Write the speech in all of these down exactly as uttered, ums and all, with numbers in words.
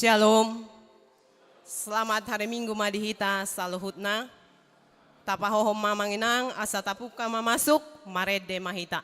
Syalom. Selamat hari Minggu ma di hita saluhutna. Tapahohom ma amang inang, asa tapungka ma masuk, marende ma hita.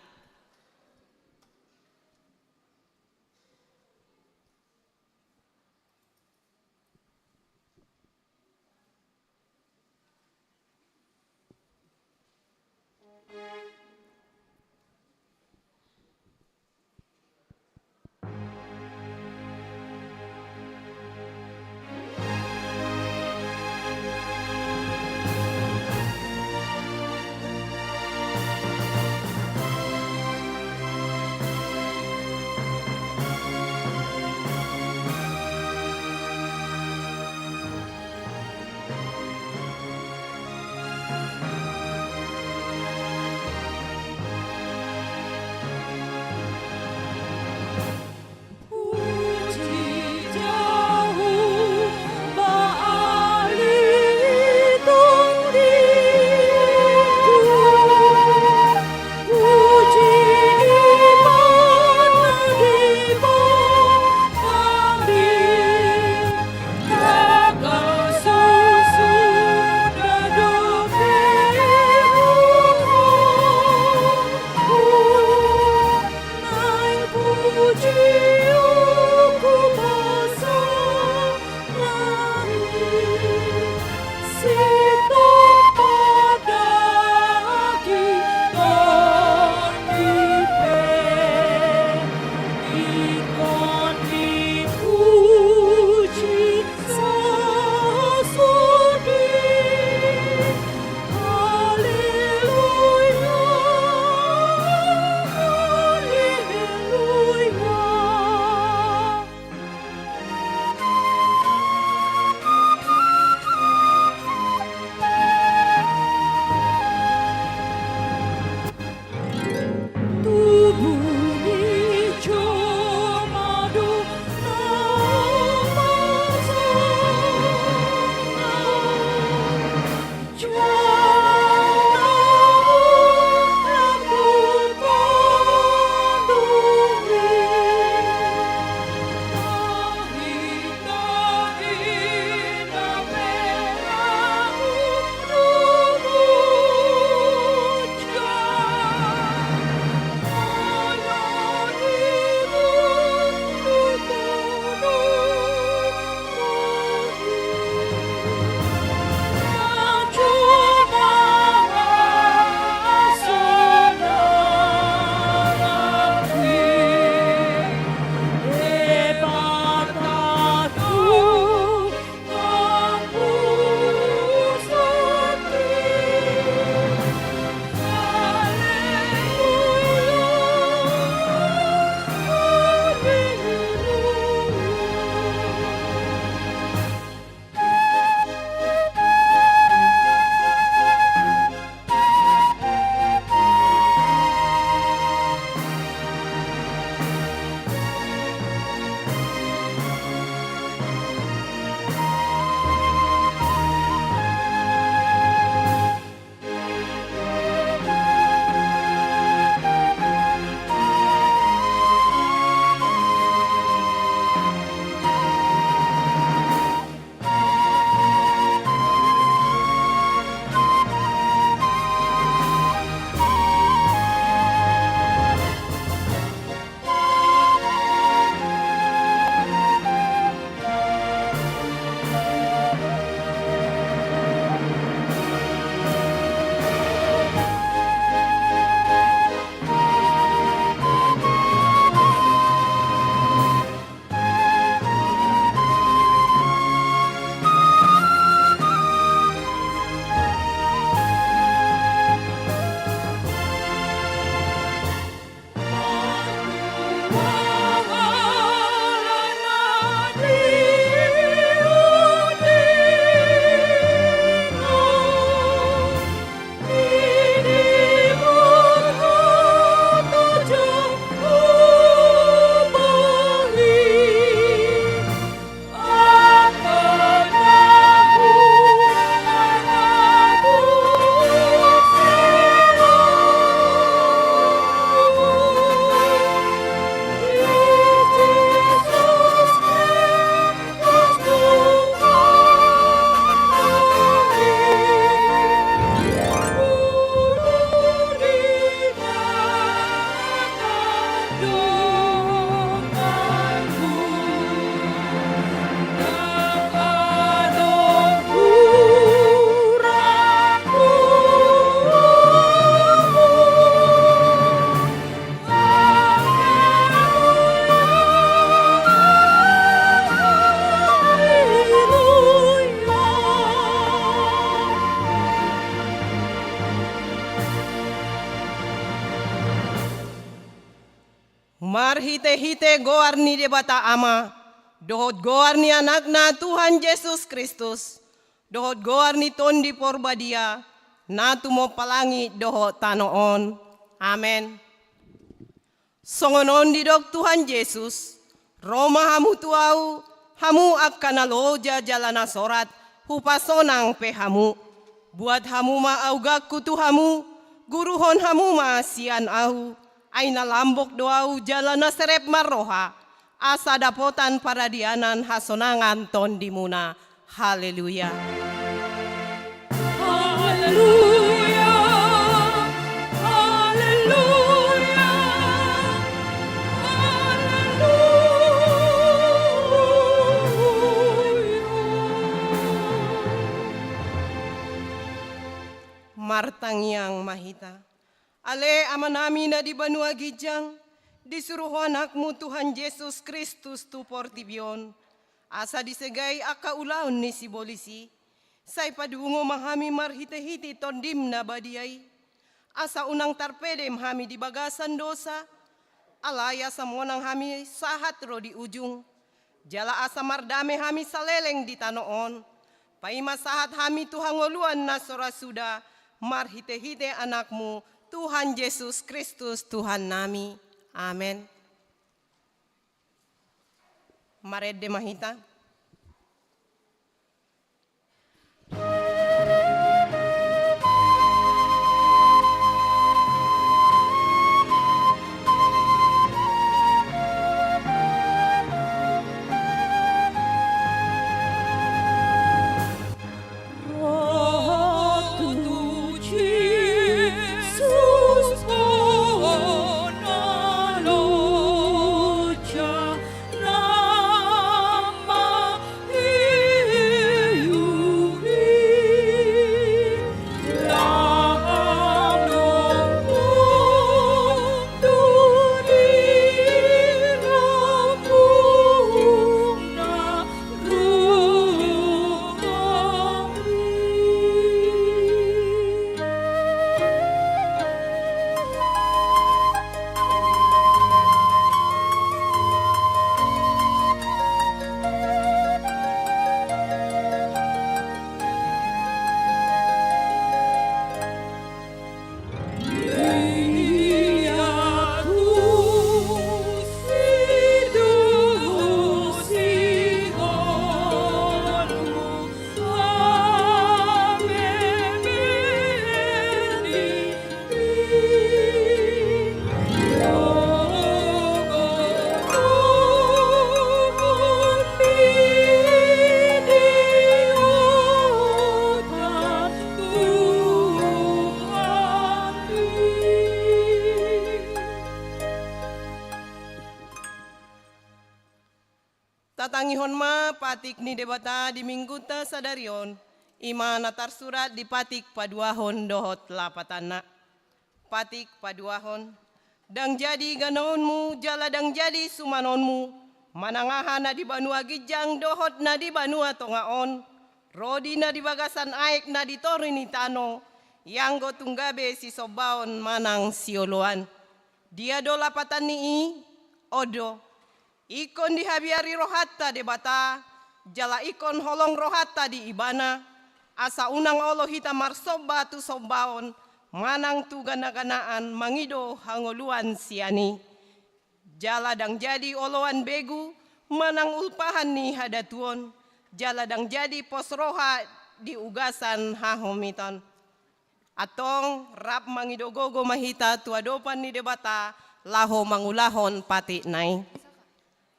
Marhite-hite goar ni Debata Ama, dohot goar ni Anakna Tuhan Jesus Kristus, dohot goar ni Tondi Porbadia, na tumompa langit dohot tano on. Amen. Songon on didok Tuhan Jesus, ro ma hamu tu Ahu, hamu angka na loja jala na sorat, hupasonang pe hamu. Buat hamu ma augangku tu hamu, guruhon hamu ma sian Ahu, ai na lambok do Ahu jala na serep marroha, asa dapotan paradianan hasonangan tondimuna. Haleluya. Haleluya. Haleluya. Haleluya. Martangiang ma hita. Ale Amanami na di banua ginjang, disuru Ho Anakmu Tuhan Jesus Kristus tu portibi on, asa disegai angka ulaon ni sibolis i, sai padungo ma hami marhite-hite Tondim na badia i, asa unang tarpedem hami di bagasan dosa, alai asa monang hami sahat ro di ujung, jala asa mardame hami saleleng di tano on, paima sahat hami tu hangoluan na so ra suda, marhite-hite Anakmu, Tuhan Jesus Kristus, Tuhannami. Amen. Marende ma hita. Tatangihon ma patik ni Debata di Minggunta sadari on, i ma na tarsurat di patik paduahon dohot lapatanna. Patik paduahon. Ndang jadi ganaonmu, jala ndang jadi sumanonmu, manang aha na di banua ginjang dohot na di banua tonga on, ro di na di bagasan aek na di toru ni tano, ianggo tung gabe sisombaon manang sioloan. Dia do lapatan ni i? On do. Ingkon dihabiari rohanta Debata, jala ingkon holong rohanta di Ibana, asa unang olo hita marsomba tu sombaon, manang tu gana-ganaan mangido hangoluan sian i. Jala ndang jadi oloan begu, manang ulpahan ni hadatuon, jala ndang jadi pos roha di ugasan hahomiton. Antong rap mangido gogo ma hita tu adopan ni Debata laho mangulahon patikna i.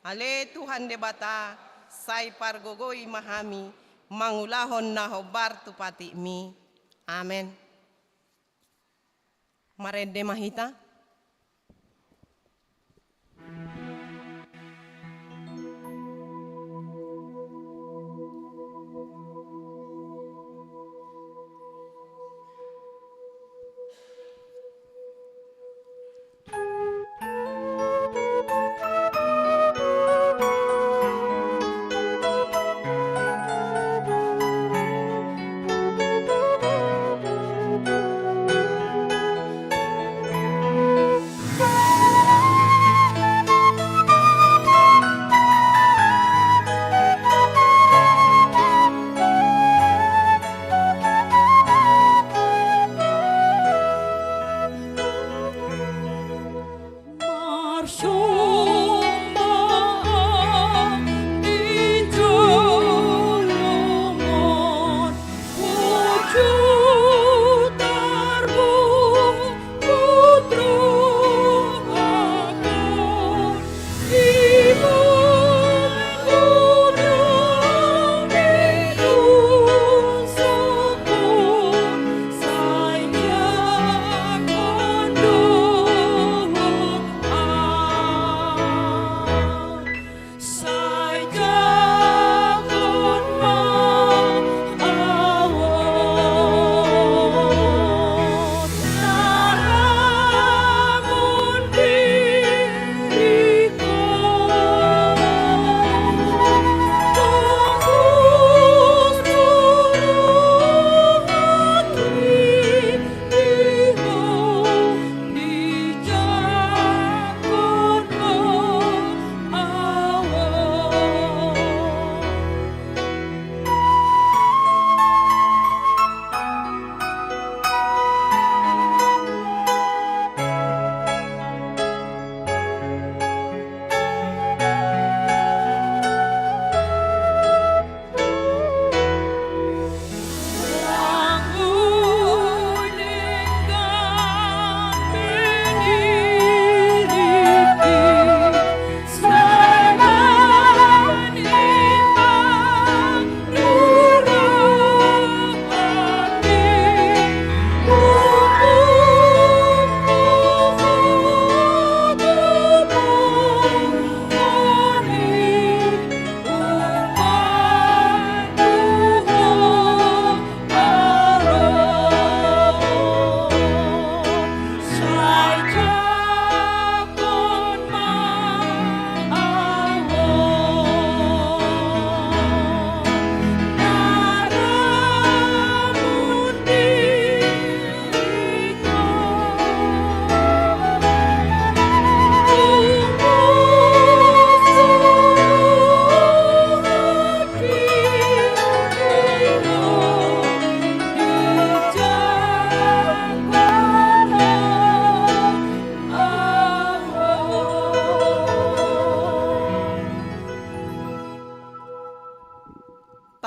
Ale Tuhan Debata, sai pargogoi ma hami mangulahon na hombar tu patikmi. Amen. Marende ma hita.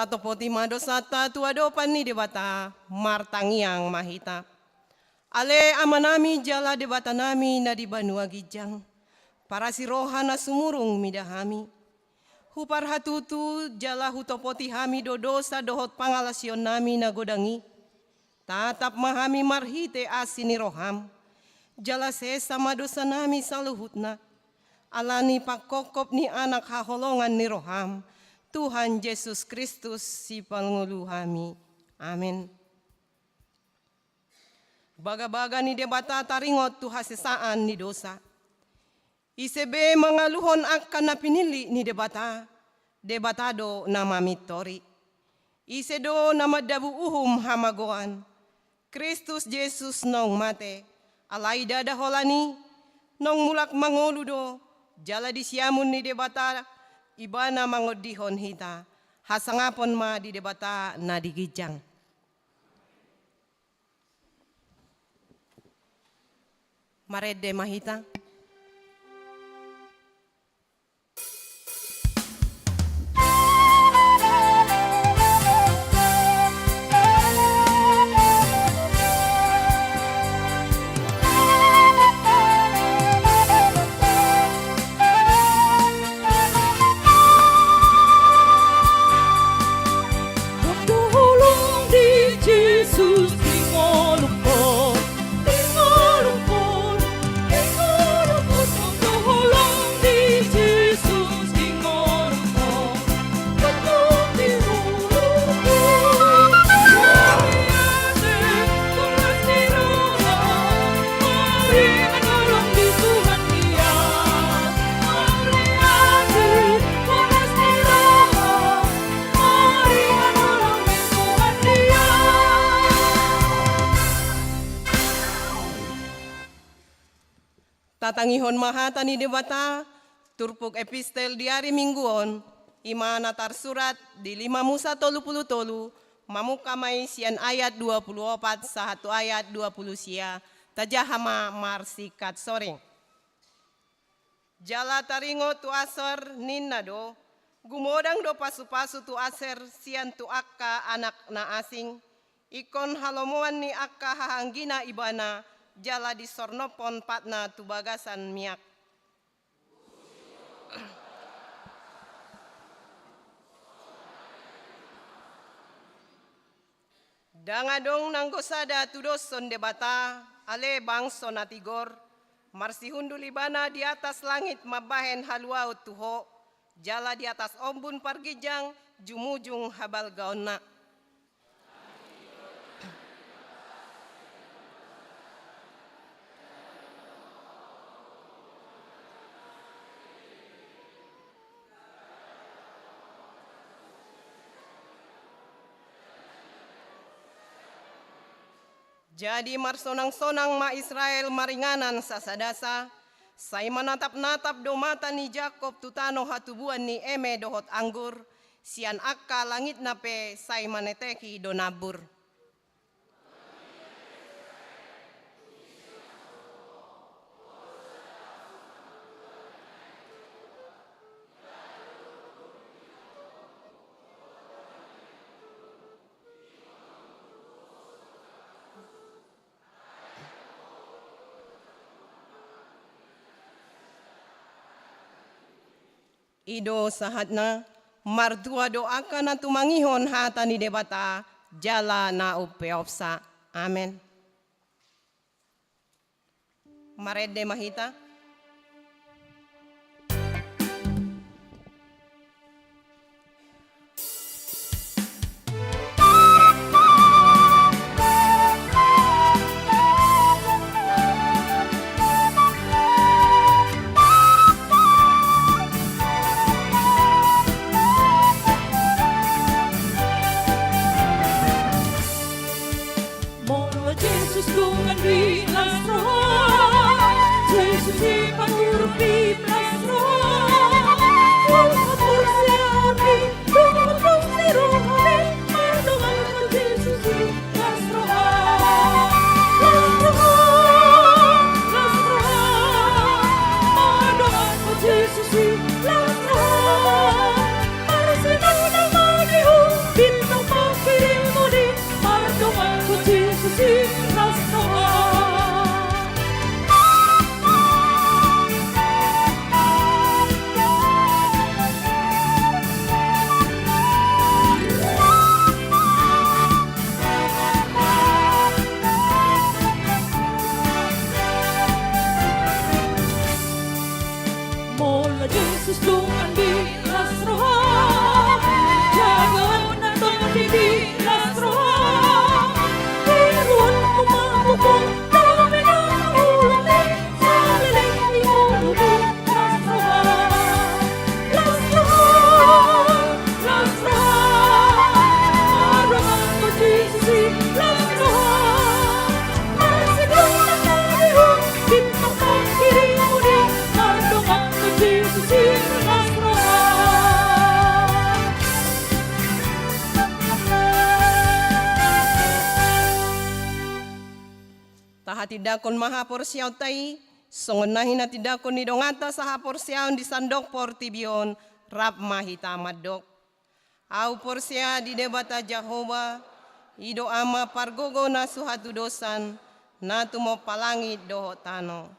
Totopoti ma dosanta tu adopan ni Debata, martangiang ma hita. Ale Amanami jala Debatanami na di banua ginjang, parasi roha na sumurung mida hami. Huparhatutu jala hutopoti hami do dosa dohot pangalasionnami na godang i. Tatap ma hami marhite asi ni roham. Jala sesa ma dosanami saluhutna. Ala ni pangkopkop ni Anak haholongan ni roham, Tuhan Jesus Kristus, Sipangolu hami. Amen. Bagabaga ni Debata taringot tu hasesaan ni dosa. Ise be mangaluhon angka na pinillit ni Debata, Debata do na mamintori. Ise do na mandabu uhum hamagoan? Kristus Jesus naung mate, alai ndada holan i, naung mulak mangolu do, jala di siamun ni Debata Ibana mangondihon hita. Hasangapon ma di Debata na di ginjang. Marende ma hita. Tatangihon ma hata ni Debata, turpuk epistel di ari Minggu on, i ma na tarsurat di lima Musa tolu pulu tolu, mamungka ma i sian ayat dua pulu opat sahat tu ayat dua pulu sia, tajaha ma marsingkat soring. Jala taringot tu Aser ninna do, gumodang do pasupasu tu Aser sian tu angka anak na asing, ingkon halomoan ni angka hahaanggina ibana, jala disornophon patna tu bagasan miak. Ndang adong nanggo sada tudoshon Debata, ale bangso na tigor, marsihundul ibana di atas langit mambahen haluaon tu ho, jala di atas ombun parginjang jumujung habalgaonna. Jadi marsonang-sonang ma Israel maringanan sasadasa, sai manatap-natap do mata ni Jakob tu tano hatubuan ni eme dohot anggur, sian angka langitna pe sai maneteki do nambur. I do sahatna, martua do angka na tumangihon hata ni Debata, jala na umpeopsa. Amen. Marende ma hita. Molo Jesus dongan di las roha, Jesus i pangurup di las roha. Molo porseaon i dongan di las roha, mardongan ma Jesus i las roha. Las roha, las roha, mardongan ma Jesus i las roha. Marsinodang ma di ho, Tahatindangkon ma haporseaonta i, songon na hinatindangkon ni donganta sahaporseaon di sandok portibi on, rap ma hita mandok. Ahu porsea di Debata Jahowa, i do Ama pargogo na so hatudosan, na tumompa langit dohot tano.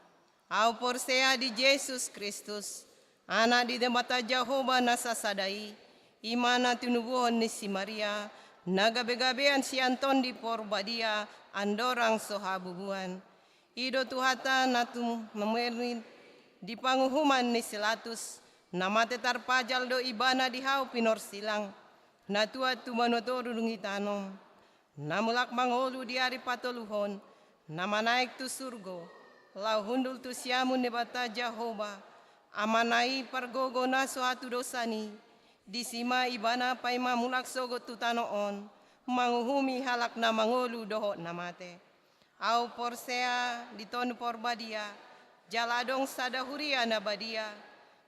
Ahu porsea di Jesus Kristus, Anak di Debata Jahowa na sasada i, i ma na tinubuhon ni si Maria, na gabegabean sian Tondi Porbadia, andorang so habubuan. I do Tuhanta na tumameri di panguhuman ni si Latus, na mate tarpajal do ibana di hau pinorsilang, na tuat tu banua toru dung i tano. Na mulak mangolu di ari patoluhon, na manaek tu surgo, laho hundul tu siamun ni Debata Jahowa, Amana i pargogo na so hatudosan i, disi ma ibana paima mulak sogot tu tano on, manguhumi halak na mangolu dohot na mate. Ahu porsea di Tondi Porbadia, jala adong sada huria na badia,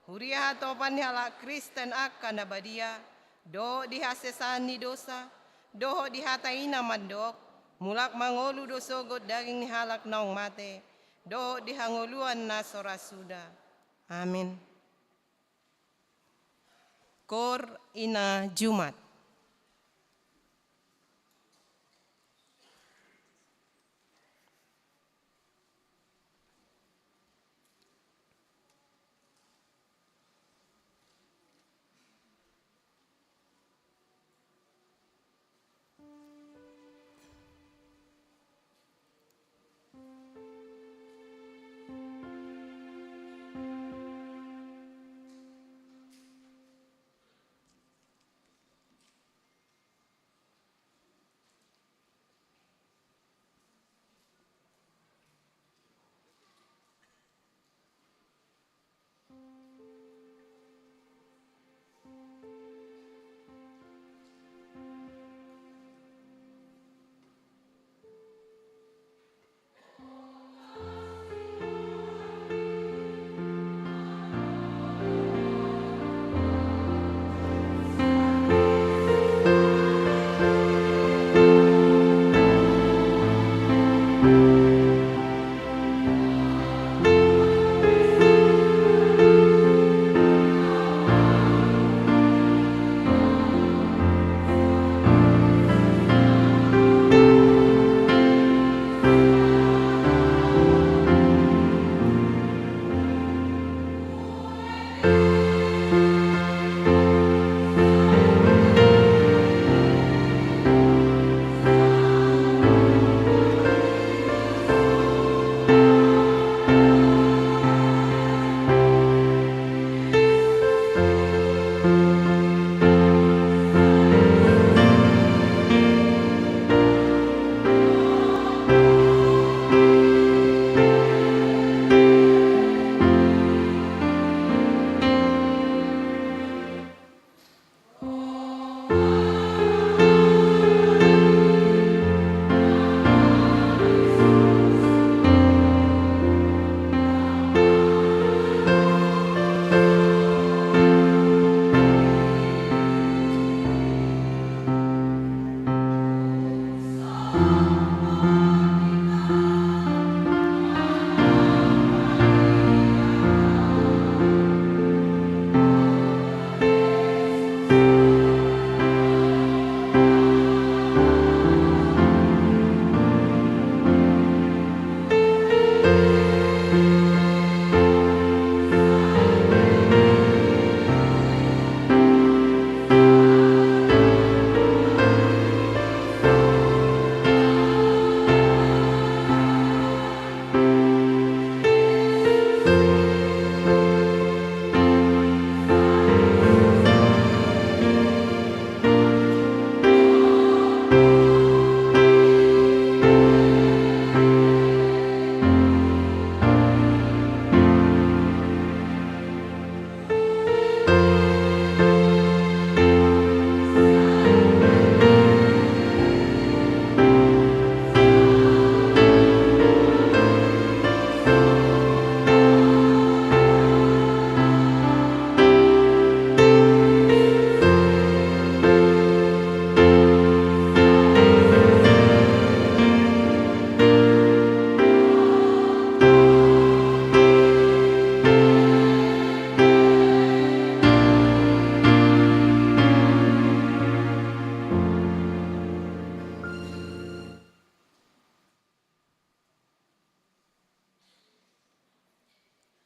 huria hatopan ni halak Kristen angka na badia, dohot di hasesaan ni dosa, dohot di hata i na mandok, mulak mangolu do sogot daging ni halak naung mate, dohot di hangoluan na so ra suda. Amin. Koor ina Jumat.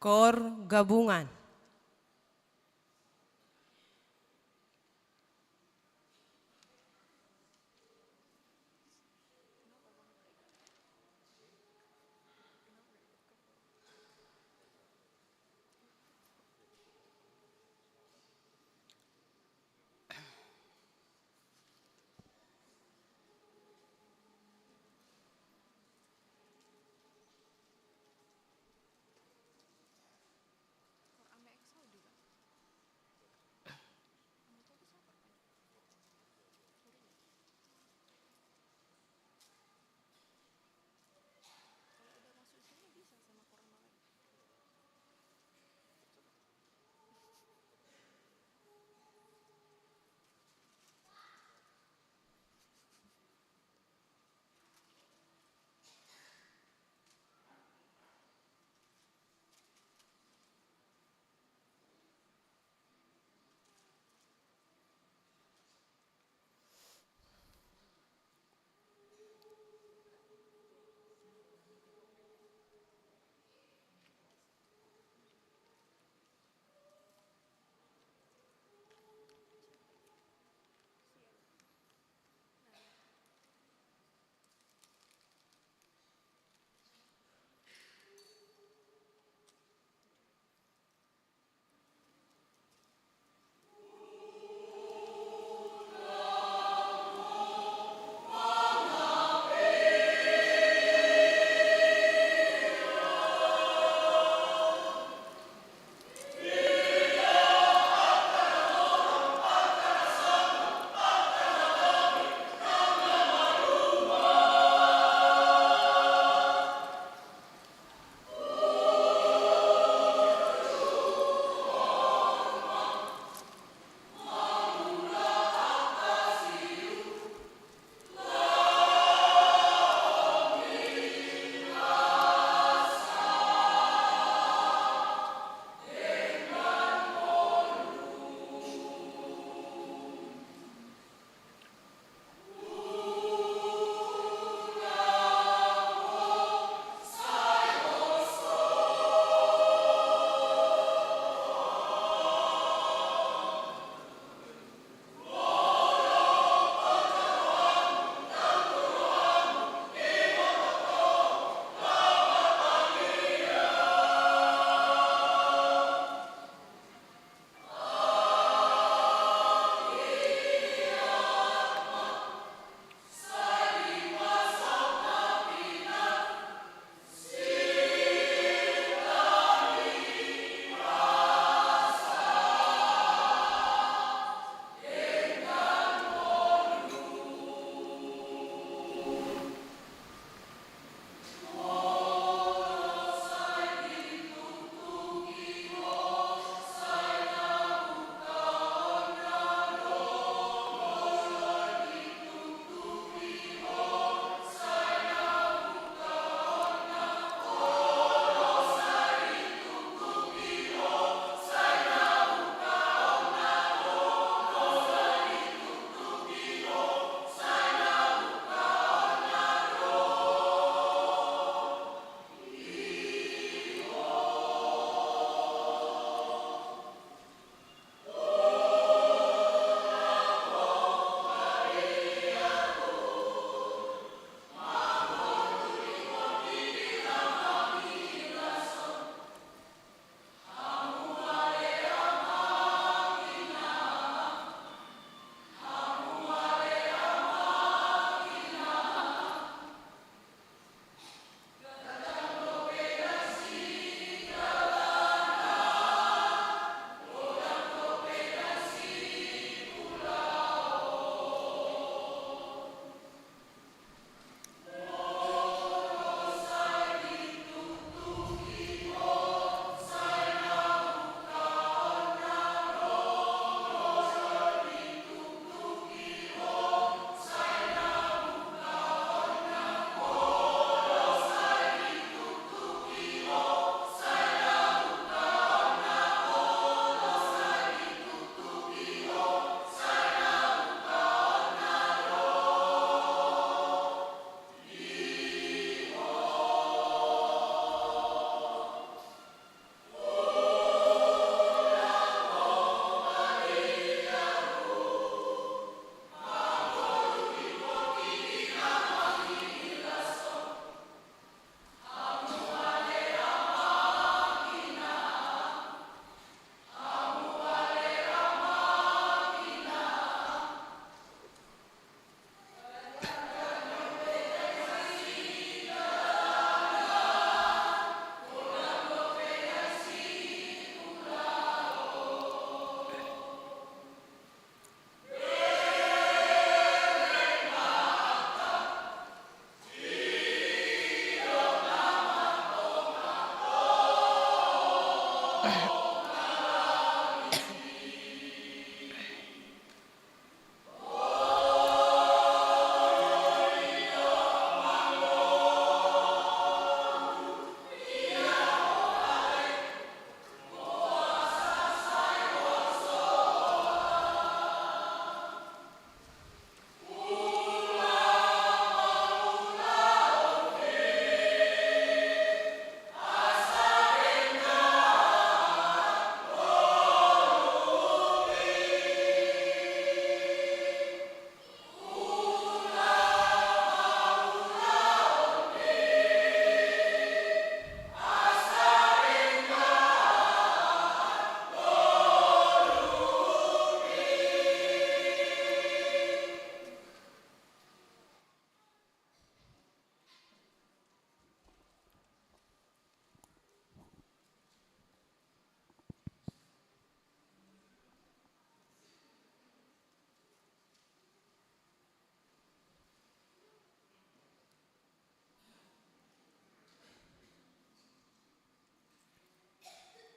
Koor gabungan.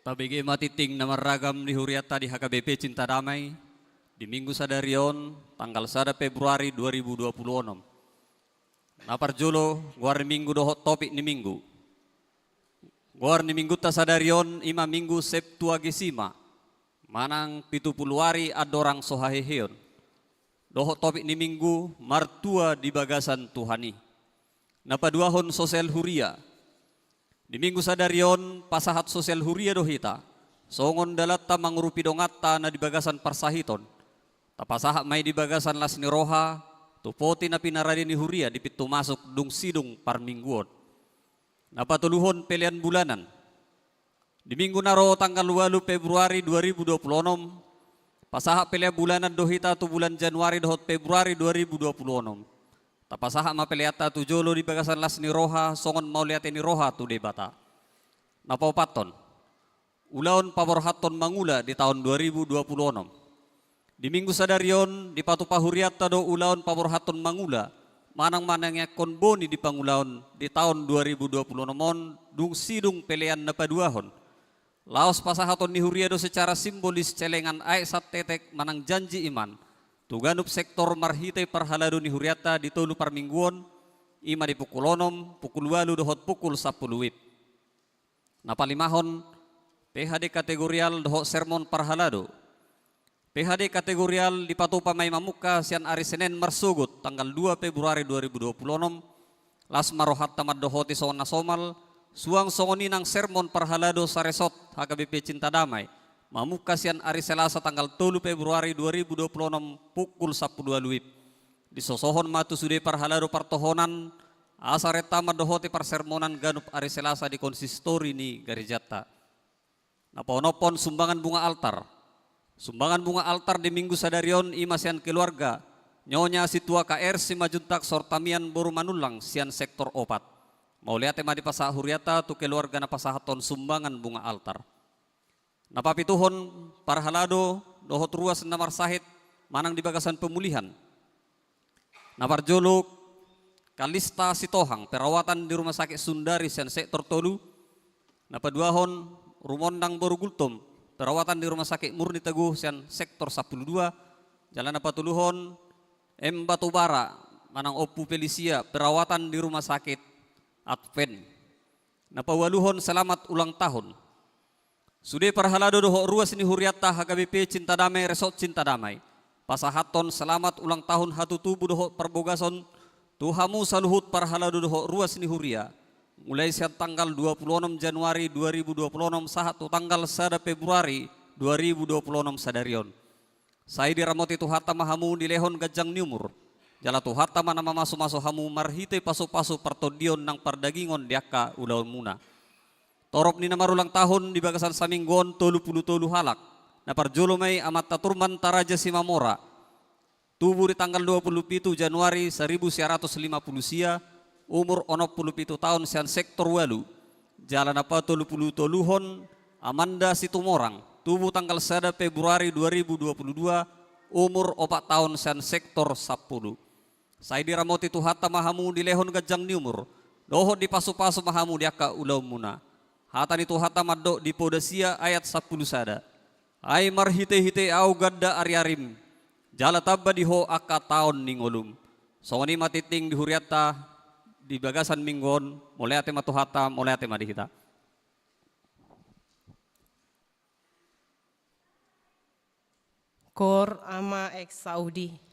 Tabege ma tingting na marragam ni hurianta di H K B P Cinta Damai di Minggu sadari on, tanggal sada Februari dua ribu dua puluh onom. Na parjolo, goar ni Minggu dohot topik ni Minggu. Goar ni Minggunta sadari on i ma Minggu Septuagesima, manang pitu pulu ari andorang so haheheon. Dohot topik ni Minggu, martua di bagasan Tuhan i. Na paduahon, sosial huria. Di Minggu sadari on pasahat sosial huria do hita, songon dalanta mangurupi donganta na di bagasan parsahiton. Tapasahat ma i di bagasan las ni roha tu poti na pinarade ni huria di pintu masuk dung sidung parmingguon. Na patoluhon, pelean bulanan. Di Minggu na ro, tanggal ualu Februari dua ribu dua puluh onom, pasahat pelean bulanan do hita tu bulan Januari dohot Februari dua ribu dua puluh onom. Tapasahat ma peleanta tu jolo di bagasan las ni roha songon mauliate ni roha tu Debata. Na paopathon, ulaon paborhathon mangula di taon dua ribu dua puluh onom. Di Minggu sadari on dipatupa hurianta do ulaon paborhathon mangula, manang manangiangkon boni di pangulaon di taon dua ribu dua puluh onom on, dung sidung pelean na paduahon. Laos pasahaton ni huria do secara simbolis celengan aek santetek manang janji iman tu ganup sektor marhite parhalado ni hurianta di tolu parmingguon, i ma di pukul onom, pukul ualu dohot pukul sampulu WIB. Na palimahon, P H D kategorial dohot sermon parhalado. P H D kategorial dipatupa ma i mamungka sian ari Senen marsogot tanggal dua Februari dua ribu dua puluh onom. Las ma rohanta mandohoti songon na somal, suang songon i nang sermon parhalado saresort H K B P Cinta Damai, mamungka sian ari Selasa tanggal tolu Februari dua ribu dua puluh onom pukul sampulu ualu WIB. Disosohon ma tu sude parhalado partohonan, asa renta mandohoti parsermonan ganup ari Selasa di konsistori ni garejanta. Na paonomhon, sumbangan bunga altar. Sumbangan bunga altar di Minggu sadari on i ma sian keluarga Nyonya Situa K R Simanjuntak Sortamian boru Manullang sian sektor opat. Mauliate ma dipasahat hurianta tu keluarga na pasahathon sumbangan bunga altar. Na papituhon, parhalado dohot ruas na marsahit manang di bagasan pemulihan. Na parjolo, Kalista Sitohang, perawatan di Rumah Sakit Sundari sian sektor tolu. Na paduahon, Rumondang boru Gultom, perawatan di Rumah Sakit Murni Teguh sian sektor sampulu dua. Jala na patoluhon, M Batubara manang Ompu Pelisia, perawatan di Rumah Sakit Advent. Na paualuhon, selamat ulang tahun. Sude parhalado dohot ruas ni hurianta H K B P Cinta Damai, Resort Cinta Damai, pasahathon selamat ulang tahun hatutubu dohot parbogason tu hamu saluhut parhalado dohot ruas ni huria, mulai sian tanggal dua puluh onom Januari dua ribu dua puluh onom sahat tu tanggal sada Februari dua ribu dua puluh onom sadari on. Sai diramoti Tuhanta ma hamu dilehon ganjang ni umur, jala Tuhanta ma na mamasumasu hamu marhite pasupasu partondion nang pardagingon di angka ulaonmuna. Torop ni na marulang tahun di bagasan saminggu on tolu pulu tolu halak. Na parjolo ma i Amanta Turman Taraja Simamora, tubu di tanggal dua pulu pitu Januari saribu sia ratus lima pulu sia, umur onom pulu pitu taon, sian sektor ualu. Jala na patolu pulu toluhon, Amanda Situmorang, tubu tanggal sada Februari dua ribu dua pulu dua, umur opat taon, sian sektor sampulu. Sai diramoti Tuhanta ma hamu dilehon ganjang ni umur, dohot dipasupasu ma hamu di angka ulaonmuna. Hata ni Tuhanta mandok di Poda sia ayat sampulu sada: Ai marhitehite Ahu ganda ariarim, jala tamba di ho angka taon ni ngolum. Songon i ma tingting di hurianta di bagasan minggu on. Mauliate ma Tuhanta, mauliate ma di hita. Cor ama exaudi.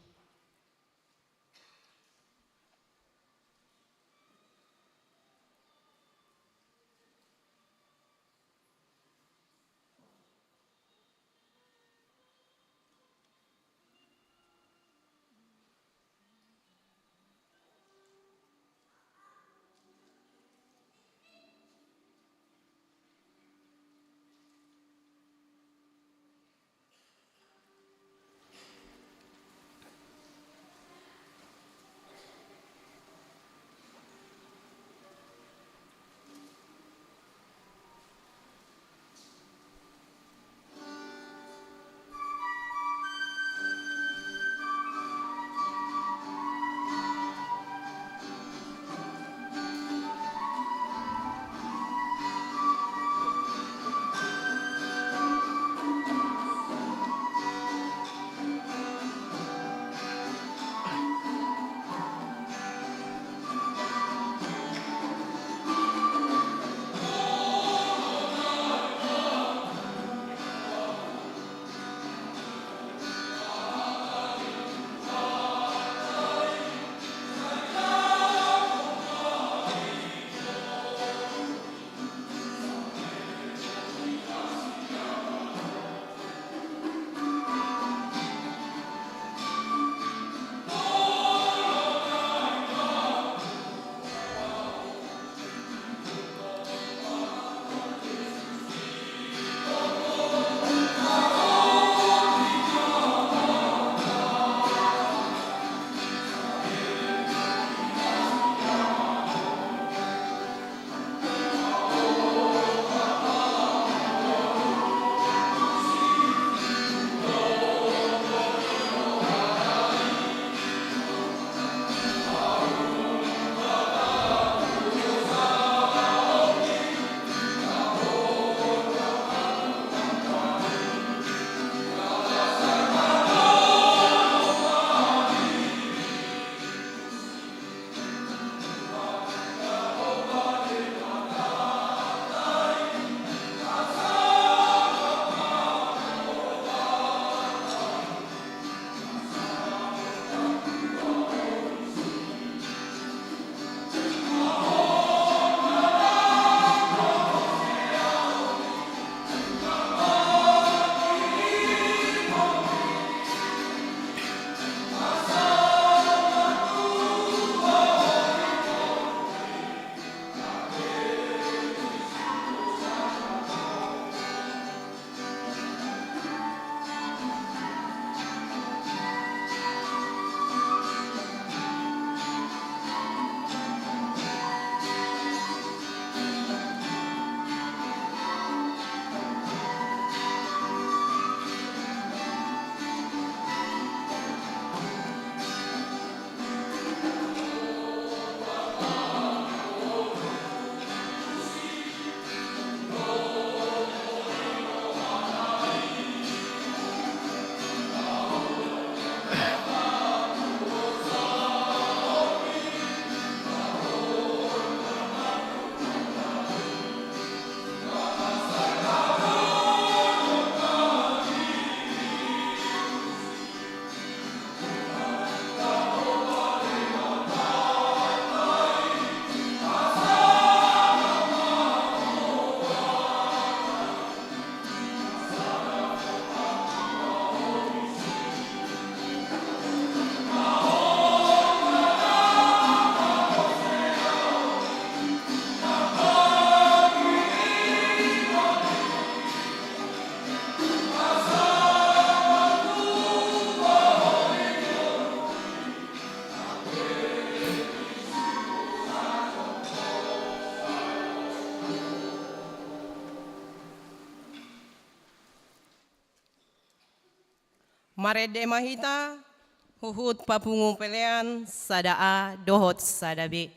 Marende ma hita huhut papungu pelean sada A dohot sada B.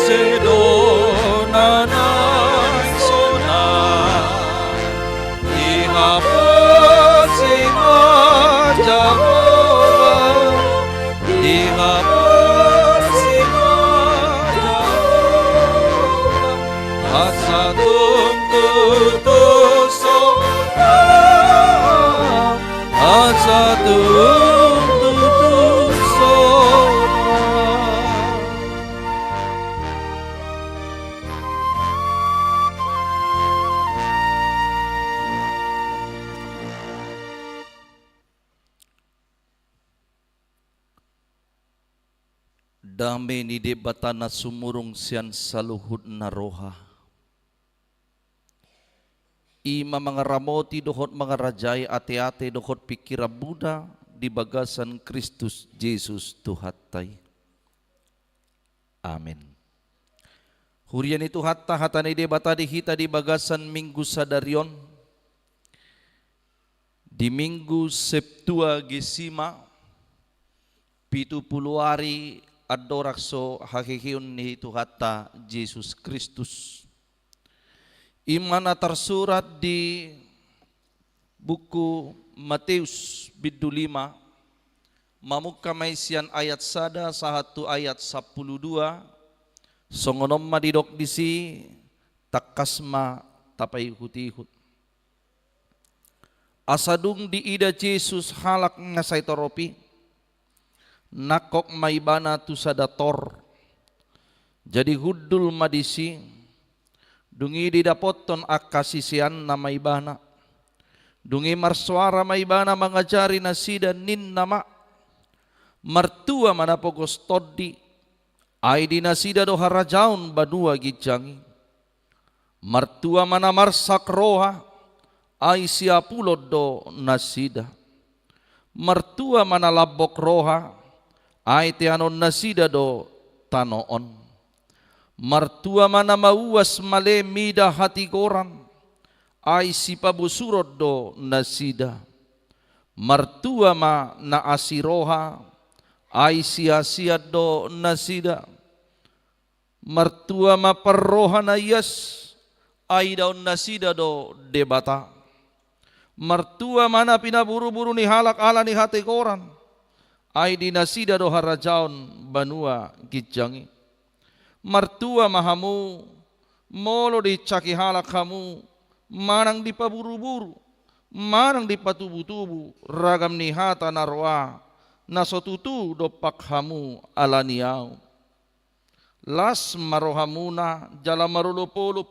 Sidona na sonang, dihaposi ma Jahowa, dihaposi ma Jahowa, asa tung tutu sonang, asa tung tutu sonang. Dame ni Debata na sumurung sian saluhutna roha, i ma mangaramoti dohot mangarajai ateate dohot pingkiranmuna di bagasan Kristus Jesus Tuhanta i. Amen. Huria ni Tuhanta, hata ni Debata di hita di bagasan Minggu sadari on, di Minggu Septuagesima, pitu pulu ari andorang so haheheon ni Tuhanta Jesus Kristus. I ma na tarsurat di buku Mateus bindu lima, mamungka ma i sian ayat sada sahat tu ayat sampulu dua, songon on ma didok disi, tangkas ma tapaihut-ihut. Asa dung diida Jesus halak na sai torop i, nangkok ma ibana tu sada tor. Jadi hundul ma disi, dung i didapothon angka siseanna ma ibana. Dung i marsoara ma ibana mangajari nasida, ninna ma: Martua ma na pogos tondi, ai di nasida do harajaon banua ginjang i. Martua ma na marsak roha, ai siapulon do nasida. Martua ma na lambok roha, ai teanon nasida do tano on. Martua ma na mauas male mida hatigoran, ai sipabosuron do nasida. Martua ma na asi roha, ai siasian do nasida. Martua ma parroha na ias, ai idaon nasida do Debata. Martua ma na pinaburuburu ni halak ala ni hatigoran, ai di nasida do harajaon banua ginjang i. Martua ma hamu, molo diinsaki halak hamu, manang dipaburuburu, manang dipatubutubu ragam ni hata na roa, na so tutu dompak hamu ala ni ahu. Las ma rohamuna jala marolopolop,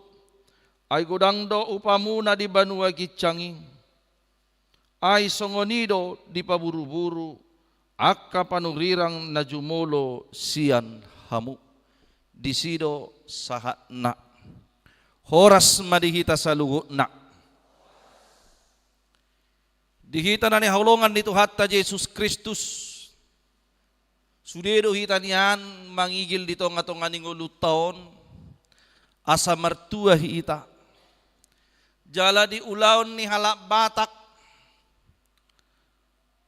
ai godang do upamuna di banua ginjang i. Ai songon i do dipaburuburu angka panurirang na jumolo sian hamu. Disi do sahatna. Horas ma di hita saluhutna. Di hita na hinaholongan ni Tuhanta Jesus Kristus, sude do hita nian mangigil di tongatonga ni ngolunta on, asa martua hita. Jala di ulaon ni halak Batak,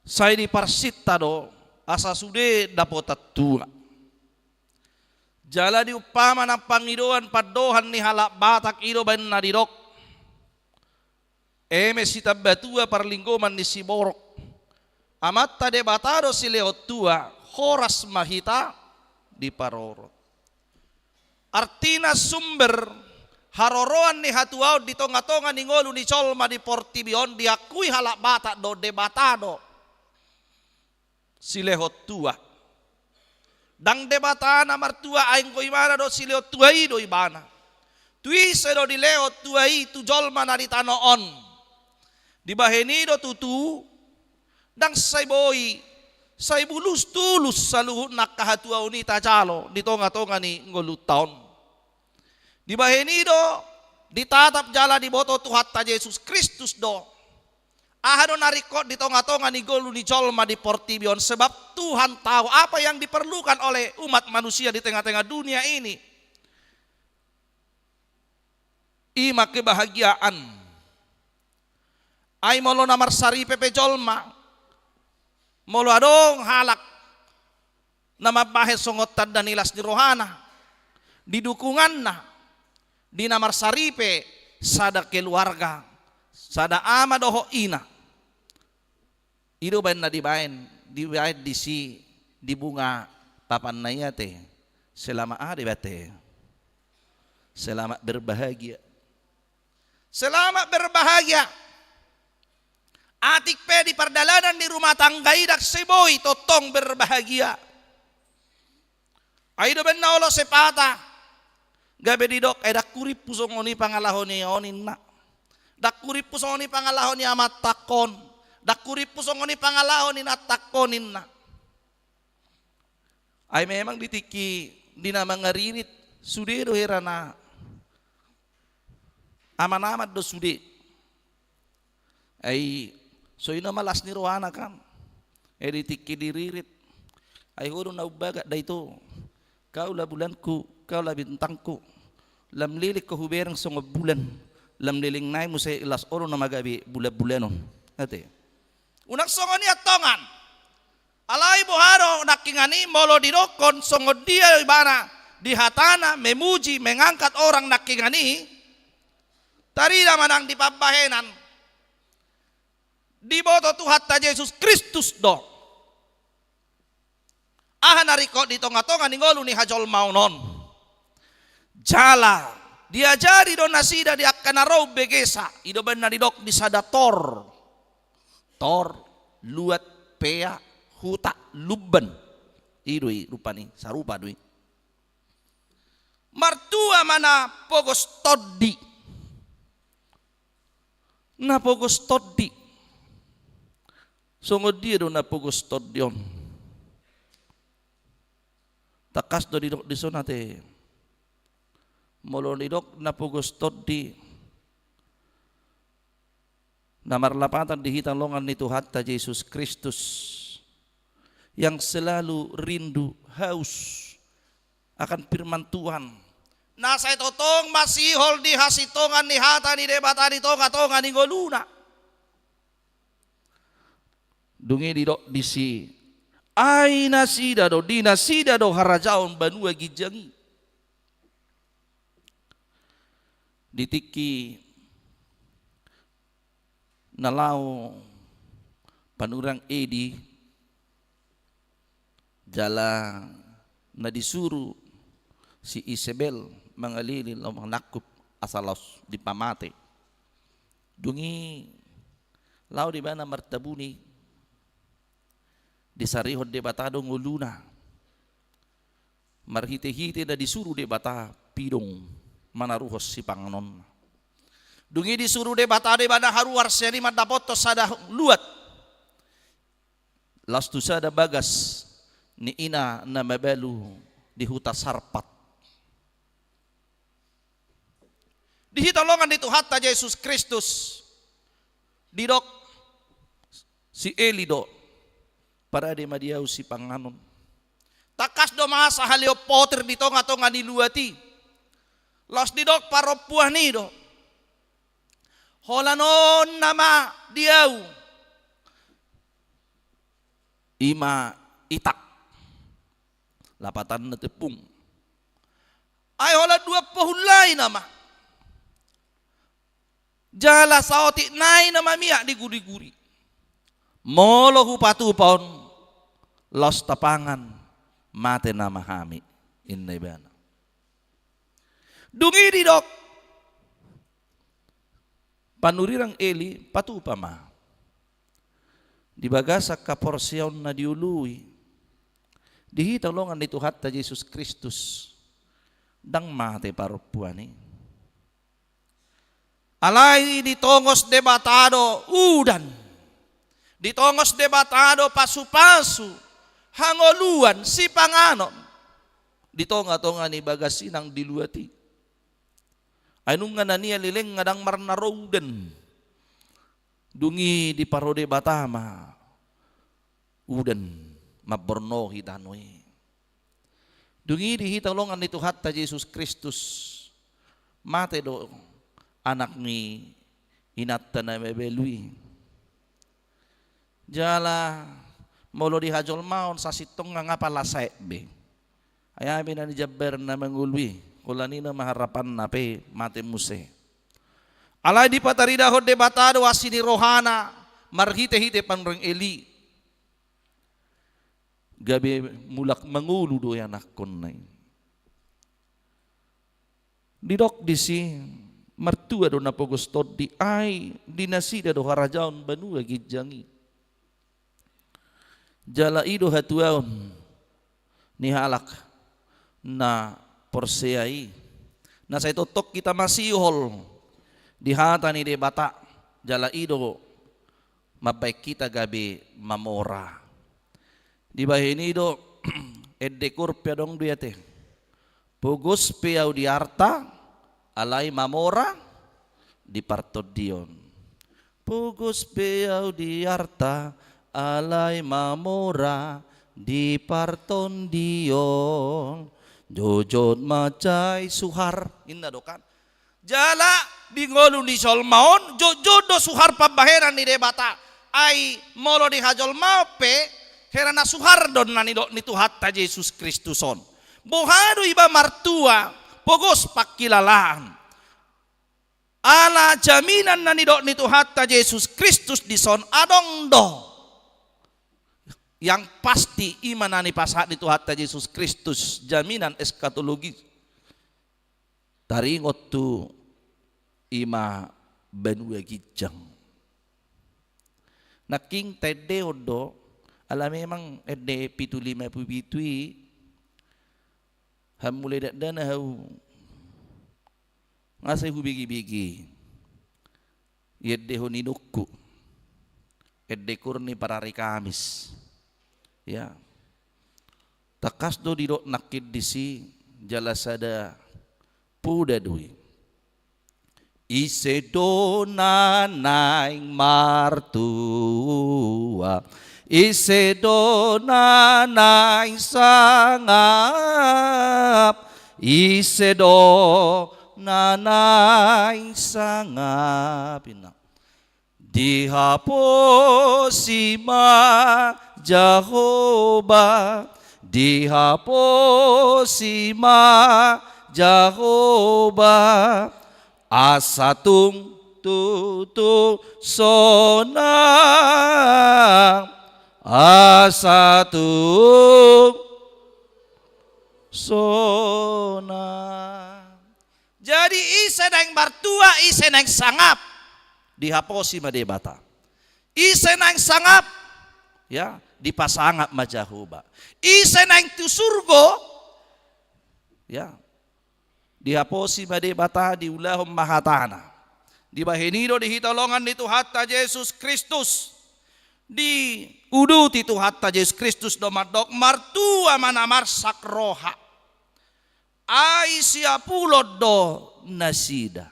sai diparsinta do, asa sude dapotan tua. Jala di umpama na pangidoan pandohan ni halak Batak i do baen na didok: Eme sitambatua parlinggoman ni siborok. Amanta Debata do silehon tua, horas ma hita diparorot. Artina sumber haroroan ni hatuaon di tongatonga ni ngolu ni jolma di portibi on diakui halak Batak do Debata do silehon tua. Ndang Debata na martua, ai anggo ibana do silehon tua i do ibana. Tu ise do dilehon tua i? Tu jolma na di tano on. Dibahen i do tutu, ndang sai boi, sai bulus tulus saluhutna angka hatuaon i tajalo di tongatonga ni ngolunta on. Dibahen i do ditatap jala diboto Tuhanta Jesus Kristus do aha do na ringkot di tongatonga ni ngolu ni jolma di portibi on, sebab Tuhan tahu apa yang diperlukan oleh umat manusia di tengah-tengah dunia ini. I ma kebahagiaan. Ai molo na marsaripe pe jolma, molo adong halak na mambahen songon tanda ni las ni rohana, di dukunganna, di na marsaripe sada keluarga, sada ama dohot ina. I do baen na dibaen, dibaen disi di bunga papanna i ate. Selamat aha dibaen ate? Selamat berbahagia. Selamat berbahagia. Atik pe di pardalanan ni rumah tangga i ndang sai boi tongtong berbahagia. Ai do baen na olo sepata. Gabe didok, eh, ndang hurimpu songon i pangalaho ni on inna. Ndang hurimpu songon i pangalaho ni amantangkon. Ndang hurimpu songon i pangalaho ni inantangkon inna. Ai memang di tingki di na mangaririt sude do hera na aman-aman do sude. Ai so i nama las ni rohana kan. Ai di tingki diririt. Ai ho do na umbagat da ito. Kau la bulanku, kau la bintangku. Lam leleng ho hubereng songon bulan. Lam leleng nai muse las olo nama gabe bulan-bulanon. Ate. Unang songon i antong. Alai boha do nangkiningan i molo didokkon songon dia ibana di hatana memuji mengangkat orang nangkiningan i. Tarida ma nang di pambahenan. Diboto Tuhanta Jesus Kristus do aha na ringkot di tonga-tonga ni ngolu ni hajolmaon on. Jala diajari do nasida di angka na ro umbegesa. I do baen na didok di sada tor. Tor, luat, pea, huta, lumban. I do i rupani, sarupa do i. Martua ma na pogos tondi. Na pogos tondi. Songon dia do na pogos tondi on? Tangkas do didok dison ate. Molo didok na pogos tondi, na marlapatan di hita longan ni Tuhanta Jesus Kristus, yang selalu rindu, haus akan firman Tuhan. Na sai tongtong masihol di hasintongan ni hata ni Debata di tonga-tonga ni ngoluna. Dung i didok disi, ai nasida do, di nasida do harajaon banua ginjang i. Di tingki na laho panurirang Eli, jala na disuru si Isebel mangalili laho manangkup asa laos dipamate. Dung i laho do ibana martabuni, disarihon Debata do ngoluna. Marhite-hite na disuru Debata pidong manaruhon sipanganon. Dung i disuru Debata do ibana haruar sian i mandapothon sada luat. Laos tu sada bagas ni ina na mabalu di huta Sarpat. Di hita longan ni Tuhanta Jesus Kristus, didok si Eli do, parade ma di ahu sipanganon. Tangkas do masa haleon potir di tonga-tonga ni luat i. Laos didok parompuan i do, holan on nama di ahu. I ma itak. Lapatanna tepung. Ai holan dua pohun lai nama. Jala saotik nai nama miak diguri-guri. Molo hupatupa on, laos tapangan, mate nama hami, inna ibana. Dung i didok panurirang Eli, patupa ma. Di bagasan haporseaon na di ngolu i, di hita longan ni Tuhanta Jesus Kristus, ndang mate parompuan i. Alai ditongos Debata do udan, ditongos Debata do pasu-pasu, hangoluan, sipanganon di tonga-tonga ni bagas i nang di luat i. Ai nunga na nian lelengna ndang marnaro udan. Dung i diparo Debata ma udan mambornohi tano i. Dung i di hita longan ni Tuhanta Jesus Kristus, mate do anak ni inanta na mabalu i. Jala molo di hajolmaon sasintongna nga pala saet be. Ai aha be na nijambaran na mangolu i, Pola ninna ma harapanna pe mate muse. Alai dipataridahon Debata do asi ni rohana marhite-hite panurirang Eli. Gabe mulak mangolu do ianakkonna i. Didok disi, martua do na pogos tondi, ai di nasida do harajaon banua ginjang i. Jala i do hatuaon ni halak na porsea i. Na sai tongtong hita masihol di hata ni Debata, jala i do mambahen hita gabe mamora. Dibahen i do, ende Kur pe adong do i ate. Pogos pe au di arta, alai mamora di partondion. Pogos pe au di arta, alai mamora di partondion. Jotjot mansai suhar, ninna do kan. Jala di ngolu ni jolma on, jotjot do suhar pambahenan ni Debata. Ai molo di hajolmaon pe, hera na suhar do na nidok ni Tuhanta Jesus Kristus on. Boha do iba martua, pogos pangkilalaan. Ala jaminan na nidok ni Tuhanta Jesus Kristus dison adong do. Yang pasti i ma na nipasahat ni Tuhanta Jesus Kristus, jaminan eskatologis. Taringot tu i ma banua ginjang. Nangkin taendehon do, ala memang ende pitu lima pulu pitu i, hamu mulai dakdanak au. Nga sai hubege-bege iendehon inongku. Ende Kur ni parari Kamis. Ya. Tangkas do didok nangkin disi, jala sada poda do i. Ise do na naeng martua, ise do na naeng sangap, ise do na naeng sangap. Ninna. Dihaposi ma Jahowa, dihaposi ma Jahowa, asa tung tutu sonang, asa tung sonang. Jadi ise naeng martua, ise naeng sangap, dihaposi ma Debata. Ise naeng sangap, ya, dipasangap ma Jahowa. Ise naeng tu surgo, ya, dihaposi ma Debata, diulahon ma hatana. Dibahen i do di hita holongan ni Tuhanta Jesus Kristus. Diuduti Tuhanta Jesus Kristus do mandok, martua ma na marsak roha. Ai siapulon do nasida.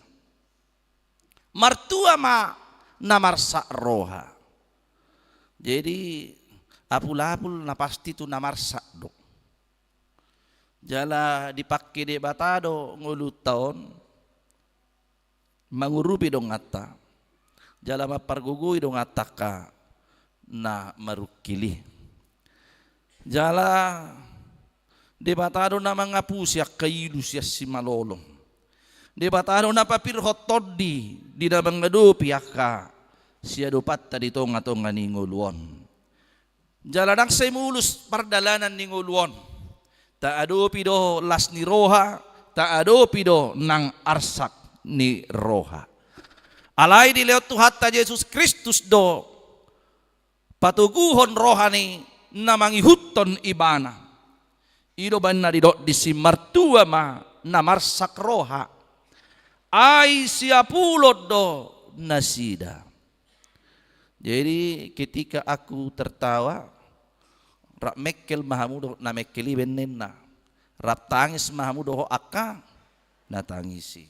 Martua ma na marsak roha. Jadi apul-apul na pasti tu na marsak do. Jala dipangke Debata do ngolunta on mangurupi donganta, jala mampargogoi donganta angka na marungkil i. Jala Debata do na mangapusi angka ilu sian simalolong. Debata do na papirhon tondi di na mangadopi angka siadopanta di tonga-tonga ni ngolu on. Jala ndang sai mulus pardalanan ni ngolu on. Taadopi do las ni roha, taadopi do nang arsak ni roha. Alai dilehon Tuhanta Jesus Kristus do patoguhon roha ni na mangihuthon Ibana. I do umbahen na didok disi, martua ma na marsak roha. Ai siapulon do nasida. Jadi ketika aku tertawa, rap mengkel ma hamu dohot na mengkel i, ninna. Rap tangis ma hamu dohot angka na tangis i.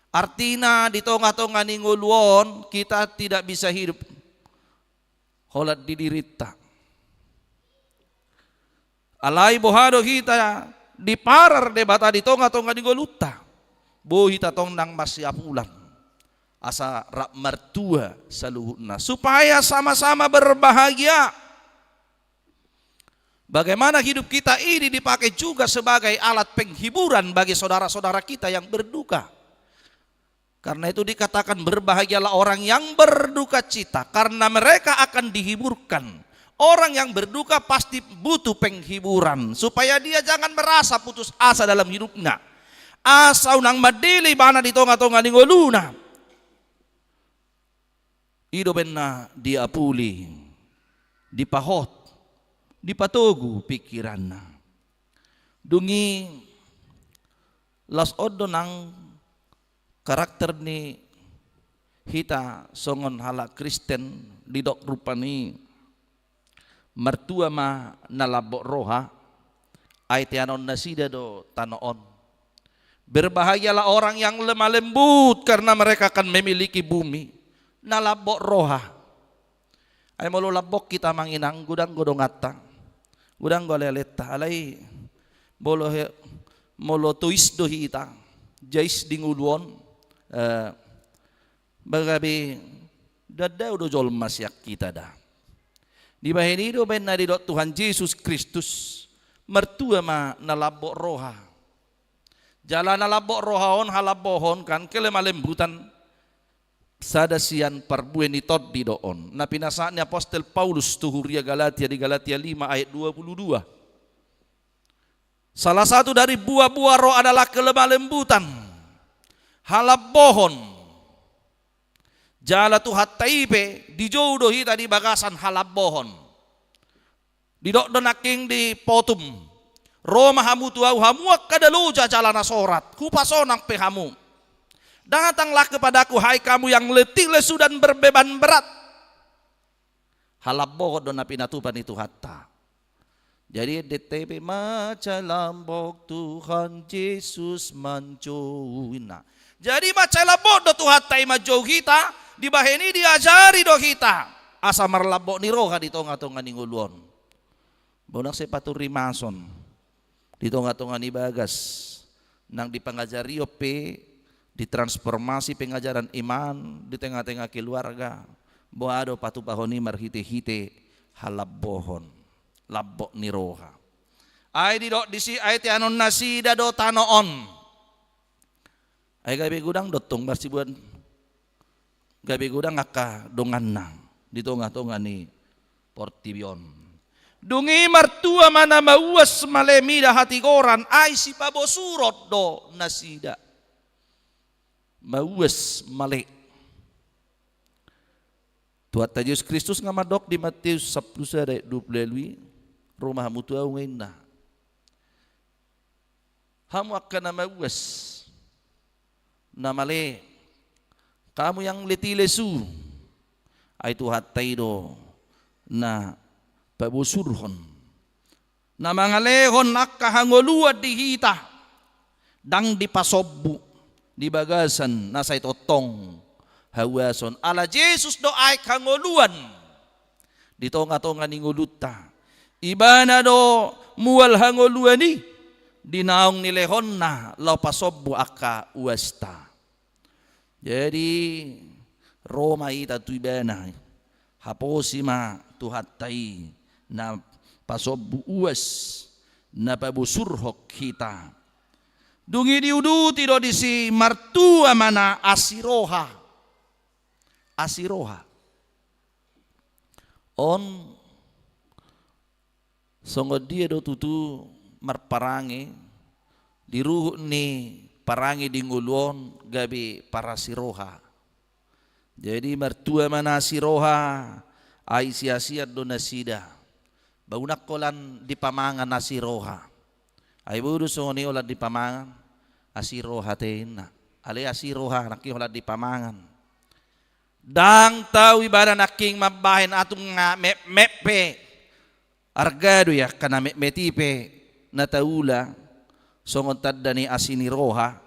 Artina di tonga-tonga ni ngolu on kita tidak bisa hidup holan di dirinta. Alai boha do hita diparar Debata di tonga-tonga ni ngolunta? Boi hita tong nang marsiapulan asa rap martua saluhutna, supaya sama-sama berbahagia. Bagaimana hidup kita ini dipakai juga sebagai alat penghiburan bagi saudara-saudara kita yang berduka. Karena itu dikatakan, "Berbahagialah orang yang berduka cita, karena mereka akan dihiburkan." Orang yang berduka pasti butuh penghiburan, supaya dia jangan merasa putus asa dalam hidupnya. Asa unang mandele ibana di tonga-tonga ni ngoluna. I do umbahen na diapuli, dipahot, dipatogu pikiranna. Dung i, laos on do nang karakter ni hita songon halak Kristen, didok rupani, martua ma na lambok roha, ai teanon nasida do tano on. Berbahagialah orang yang lemah lembut, karena mereka akan memiliki bumi. Na lambok roha. Ai molo lambok hita, amang inang, godang do donganta, godang do alealenta. Alai molo he-, molo tois do hita, jais di ngolu on, eh, ba gabe ndang dao do jolma sian hita da. Dibahen i do umbahen na didok Tuhan Jesus Kristus, martua ma na lambok roha. Jala na lambok roha on, halambohon kan, kelemah lembutan, sada sian parbue ni tondi do on na pinasahat ni apostel Paulus tu huria Galatia di Galatia lima ayat dua puluh dua. Salah satu dari buah-buah roh adalah kelemah lembutan, halambohon. Jala Tuhanta i pe dijou do hita di bagasan halambohon. Didok do nangkin di Potum, "Ro ma hamu tu ahu, hamu angka na loja jala na sorat, hupasonang pe hamu. Datanglah kepadaku, hai kamu yang letih lesu dan berbeban berat." Halambohon do na pinatupa ni Tuhanta. Jadi, D T P, mansai lambok Tuhan Jesus manjou, ninna. Jadi, mansai lambok do Tuhanta i manjou hita, dibahen i diajari do hita asa marlambok ni roha di tonga-tonga ni ngolu on. Unang sai paturimason di tonga-tonga ni bagas, nang di pangajarion pe, di transformasi pengajaran iman di tengah-tengah keluarga, boha do patupahon i marhite-hite halambohon, lambok ni roha. Ai didok disi, ai teanon nasida do tano on. Ai gabe godang do tong marsibuan, gabe godang angka donganna di tonga-tonga ni portibi on. Dung i martua ma na mauas male mida hatigoran, ai sipabosuron do nasida. Mauas male. Tuhanta Jesus Kristus nga mandok di Matius sampulu sada ayat dua puluh ualu i, "Ro ma hamu tu ahu," nga ninna. Hamu angka na mauas, na male, kamu yang letih lesu, ai Tuhanta i do na pabosurhon, na mangalehon angka hangoluan di hita, ndang dipasombu di bagasan na sai tongtong hauason. Ala Jesus do aek hangoluan di tonga-tonga ni ngolunta. Ibana do mual hangoluan i di naung nilehonna laho pasombu angka uasta. Jadi, ro ma hita tu ibana, haposi ma Tuhanta i na pasombu uas, na pabosurhon hita. Dung i diuduti do disi, martua ma na asi roha. Asi roha. On songon dia do tutu marparange, di ruhut ni parange di ngolu on gabe parasi roha. Jadi martua ma na asi roha, ai siasian do nasida. Ba unang holan dipamangan asi roha. Ai boi do songon i holan dipamangan, asi roha te ninna. Alai asi roha nangkin holan dipamangan. Ndang tau ibana nangkin mambahen, atung nga metmet pe. Arga do i angka na metmet i pe na taula songon tanda ni asi ni roha.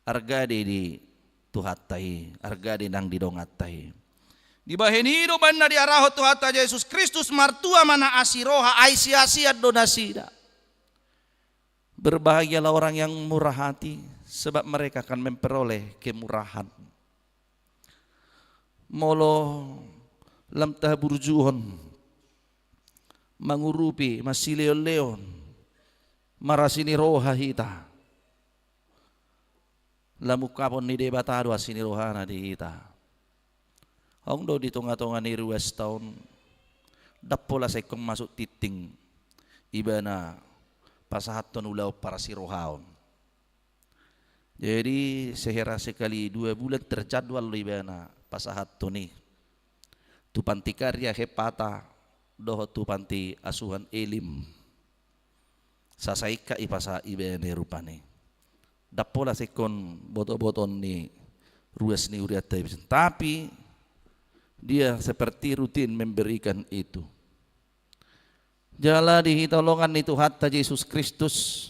Arga do i di Tuhanta i, arga do i nang di donganta i. Dibahen i do umbahen na diarahon Tuhanta Jesus Kristus, martua ma na asi roha, ai siasian do nasida. Berbahagialah orang yang murah hati, sebab mereka akan memperoleh kemurahan. Molo lam tahaburjuhon mangurupi, masileonleon, marasi ni roha hita. Lam ungkapon ni Debata do asi ni rohana di hita. Adong do di tongatonga ni ruasta on, ndang pola sai ingkon masuk tingting ibana pasahathon ulaon parasirohaon. Jadi sehera sekali dua bulan terjadwal do ibana pasahathon i tu panti karya Hepata dohot tu panti asuhan Elim. Sasaingka i pasahat ibana rupani. Ndang pola sai ingkon botobotoon ni ruas ni hurianta i. Tapi dia seperti rutin memberikan itu. Jala di hita holongan ni Tuhanta Jesus Kristus,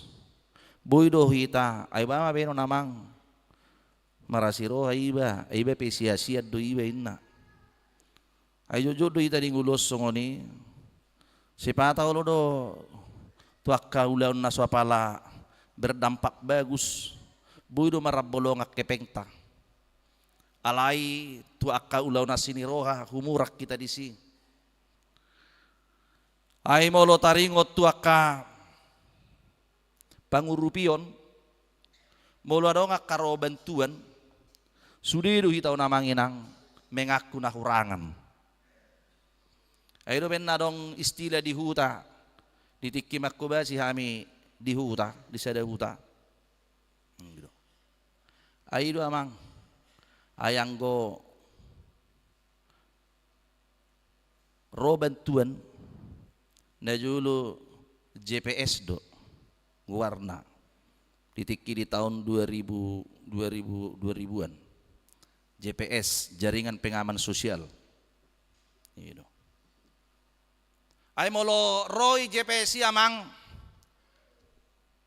boi do hita, ai ba ma baenon amang, marasi roha iba, iba pe siasian do iba inna. Ai jotjot do hita di ngolu on songon i. Sipata olo do tu angka ulaon na so apala berdampak bagus, boi do marambolongan hepengta. Alai tu angka ulaon asi ni roha humurang hita disi. Ai molo taringot tu angka pangurupion, molo adong angka ro bantuan, sude do hita on amang inang mengaku na hurangan. Ai do umbahen na adong istilah di huta, di tingki manghobasi hami di huta, di sada huta. Ai do amang, ai anggo ro bantuan, na jolo J P S do goarna di tingki di taon dua ribu, dua ribu, dua ribuan. J P S, jaringan pengaman sosial. I do. Ai molo ro i J P S i amang,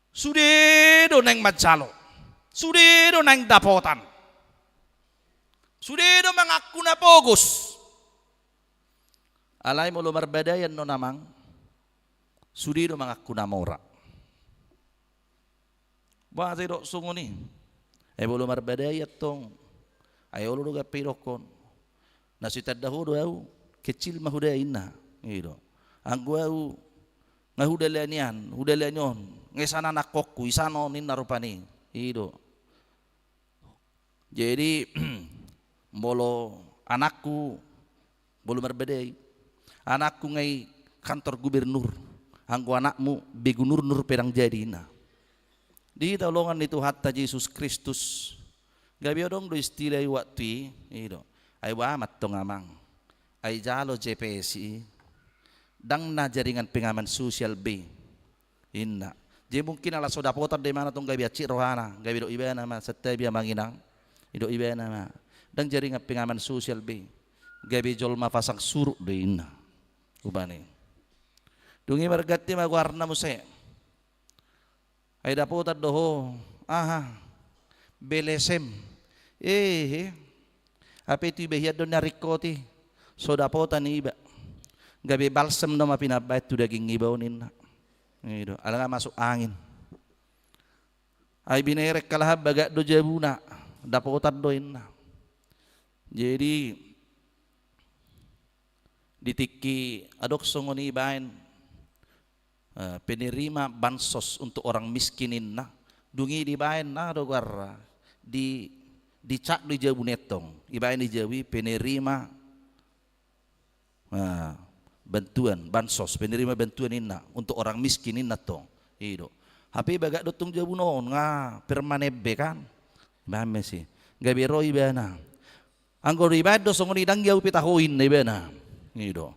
sude do naeng manjalo, sude do naeng dapotan, sude do mangaku na pogos. Alai molo marbadai annon amang, sude do mangaku na mora. Boasa didok songon i? Ai molo marbadai antong, ai olo do gabe didokkon, na so ditanda ho do au, kecil ma huda inna. I do. Anggo au nga hudalani an, hudalani on, nga isana anakkonhu, isana on inna rupani. I do. Jadi molo anakku, molo marbadai, anakku nga i kantor gubernur, anggo anakmu begunurnur pe ndang jadi inna. Di hita holongan ni Tuhanta Jesus Kristus, gabe adong do istilah i waktu i. I do. Ai boha ma antong amang, ai jalo J P S i, ndang na jaringan pengaman sosial be inna. Jadi mungkin ala so dapotan do imana antong gabe hansit rohana, gabe didok ibana ma, santabi amang inang, didok ibana ma, ndang jaringan pengaman sosial be, gabe jolma pasang surut do inna. Rupani. Dung i marganti ma goarna muse. Ai dapotan do ho, aha, B L S M. Ehe. Hape tu iba hian do na ringkot i, so dapotan iba. Gabe balsem nama pinambaen tu daging iba on inna. I do, ala nga masuk angin. Ai binereng halak an bagak do jabuna, dapotan do inna. Jadi di tingki adong songon i baen, eh, penerima bansos untuk orang miskin inna. Dung i dibaen aha do goarna, di, dicak do i jabuna antong. Ibaen i jabu i penerima, eh, bantuan, bansos, penerima bantuan inna untuk orang miskin inna antong. I do. Hape bagak do antong jabuna on, nga permanen be kan. Baen ma i. Gabe ro ibana. Anggo dibaen do songon i, ndang i au pe taho inna ibana. I do.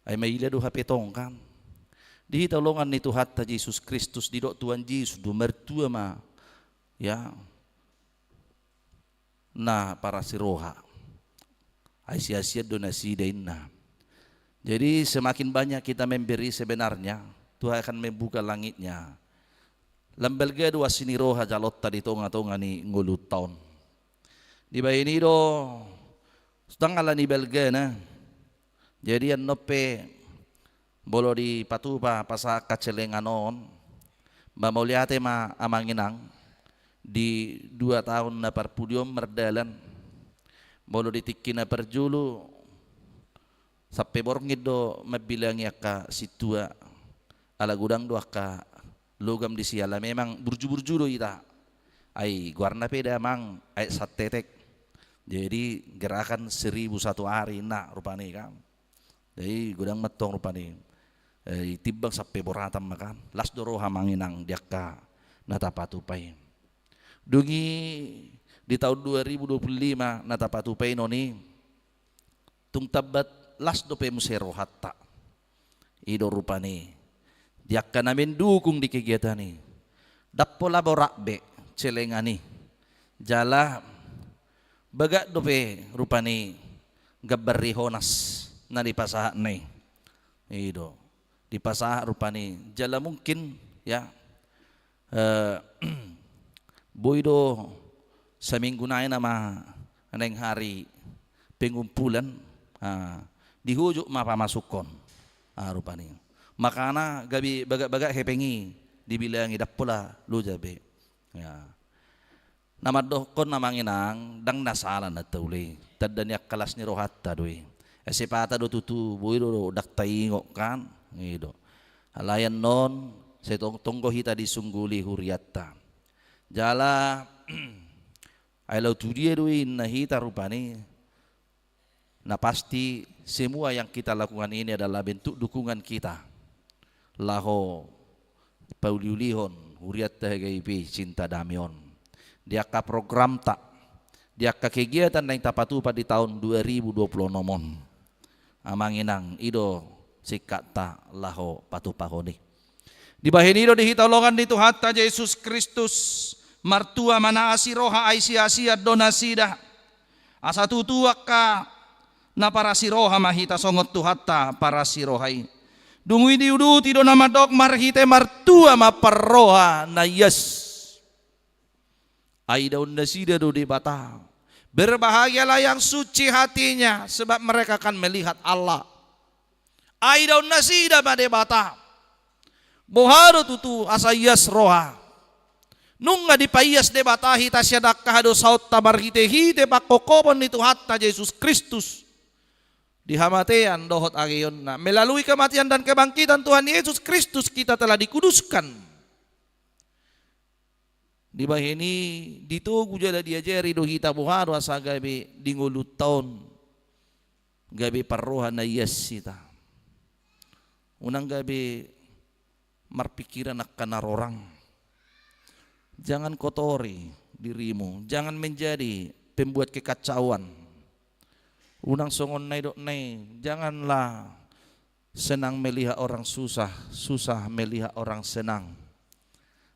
Ai maila do hape tong kan. Di hita holongan ni Tuhanta Jesus Kristus, didok Tuhan Jesus do, martua ma, ya, na parasi roha. Ai siasian do nasida inna. Jadi semakin banyak kita memberi sebenarnya, Tuhan akan membuka langitnya. Lam balga do asi ni roha jalonta di tongatonga ni ngolunta on. Dibaen i do, ndang ala ni balgana. Jadi annon pe molo dipatupa pasahat hangkacelengan on, ba mauliate ma amang inang, di dua taon na parpudi on mardalan, molo di tingki na parjolo Sampe borngin do mambilangi angka sintua, ala godang do angka logam disi, ala memang burju-burju do hita. Ai goarna pe damang aek santetek. Jadi gerakan seribu satu hari na rupani kan. Jadi godang mantong rupani, eh, ditimbang sampe boratan ma kan. Las do roha amang inang di angka na tapatupa i. Dung i di taon dua ribu dua puluh lima na tapatupa i non i, tung tambat las dope muse rohanta. I do rupani di angka na mendukung di kegiatan i. Ndang pola borat be celengan i. Jala bagak dope rupani gambar ni Honas na dipasahatna i. I do. Dipasahat rupani. Jala mungkin, ya, eh, boi do saminggu nai nama naeng hari pengumpulan, ah, di hojok ma pamasukhon. Ah, rupani. Makana gabe bagak-bagak hepeng i dibilangi, ndang pola loja be. Ya. Na mandokkon amang inang, ndang na sala na taule i. Tanda ni angka las ni rohanta do i. Asa sipata do tutu, boi do ndang taingot kan. I do. Alai annon, sai tong-, tonggo hita disungguli hurianta. Jala, ai laho tu dia do i inna hita rupani. Na pasti, semua yang kita lakukan ini adalah bentuk dukungan kita laho pauliulihon hurianta H K I P Cinta Damai on di angka programta, di angka kegiatan naeng tapatupa di taon dua ribu dua puluh onom on. Amang inang, i do singkatta laho patupahon i. Dibahen i do di hita holongan ni Tuhanta Jesus Kristus, martua ma na asi roha, ai siasian do nasida. Asa tutu angka na parasi roha ma hita songon Tuhanta parasi roha i. Dung i diuduti do na mandok marhite martua ma parroha na ias. Ai idaon nasida do Debata. Berbahagialah yang suci hatinya, sebab mereka akan melihat Allah. Ai idaon nasida ma Debata. Boha do tutu asa ias roha? Nunga dipaias Debata hita sian angka hadosaonta marhitehite pangkophopon ni Tuhanta Jesus Kristus. Di hamatean dohot ageonna. Melalui kematian dan kebangkitan Tuhan Yesus Kristus kita telah dikuduskan. Dibahen i ditogu jala diajari do hita boha do asa gabe di ngolunta on gabe parroha na ias hita. Unang gabe marpikiran angka na rorang. Jangan kotori dirimu, jangan menjadi pembuat kekacauan. Unang songon na nidokna i, janganlah senang melihat orang susah, susah melihat orang senang.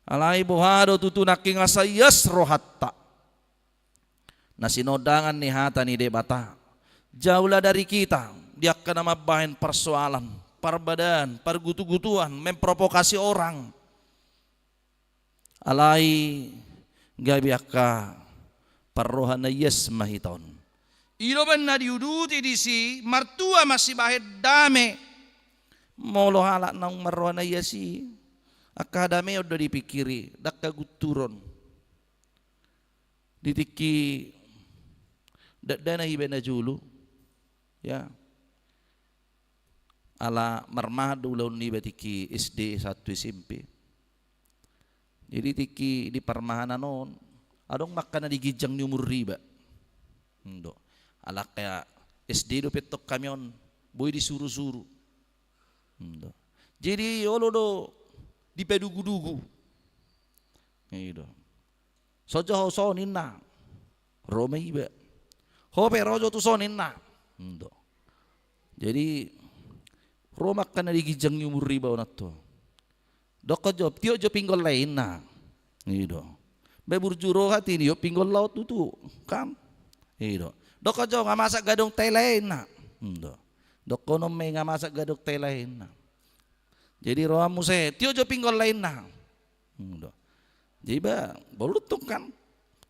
Alai boha do tutu nangkin asa ias rohanta? Na sinondangan ni hata ni Debata. Jauhlah dari kita, di angka na mambahen parsoalan, parbadaan, pargutugutuan, memprovokasi orang. Alai gabe angka parroha na ias ma hita on. I do umbahen na diuduti disi, martua ma sibahen dame. Molo halak naung marroha na ias i, angka hadameon do dipikiri, ndang hagunturon. Di tingki dakdanak iba na jolo, ya. Ala marmahan do ulaon niba tingki S D, S satu, S M P. Jadi tingki di parmahanan on, adong ma angka na di ginjang ni umur niba. Ndo. Ala angka S D dope tong hami on, boi disurusuru. Ndo. Jadi olo do dipadugudugu. I do. Songon ho son ninna. Ro ma iba. Ho pe ro jo tu son ninna. Ndo. Jadi ro ma angka na di ginjang ni umur niba on anto. Dokkon jo, tiop jo pinggol lae ninna. I do. Ba burju roha tiniop pinggol lae on tutu, kan? I do. Dokkon jo, nga masak gadong tae lae ninna. Ndo. Dokkon on ma i, nga masak gadong tae lae ninna. Jadi roha muse, tiop jo pinggol lae ninna. Ndo. Jadi ba, bolon tong kan.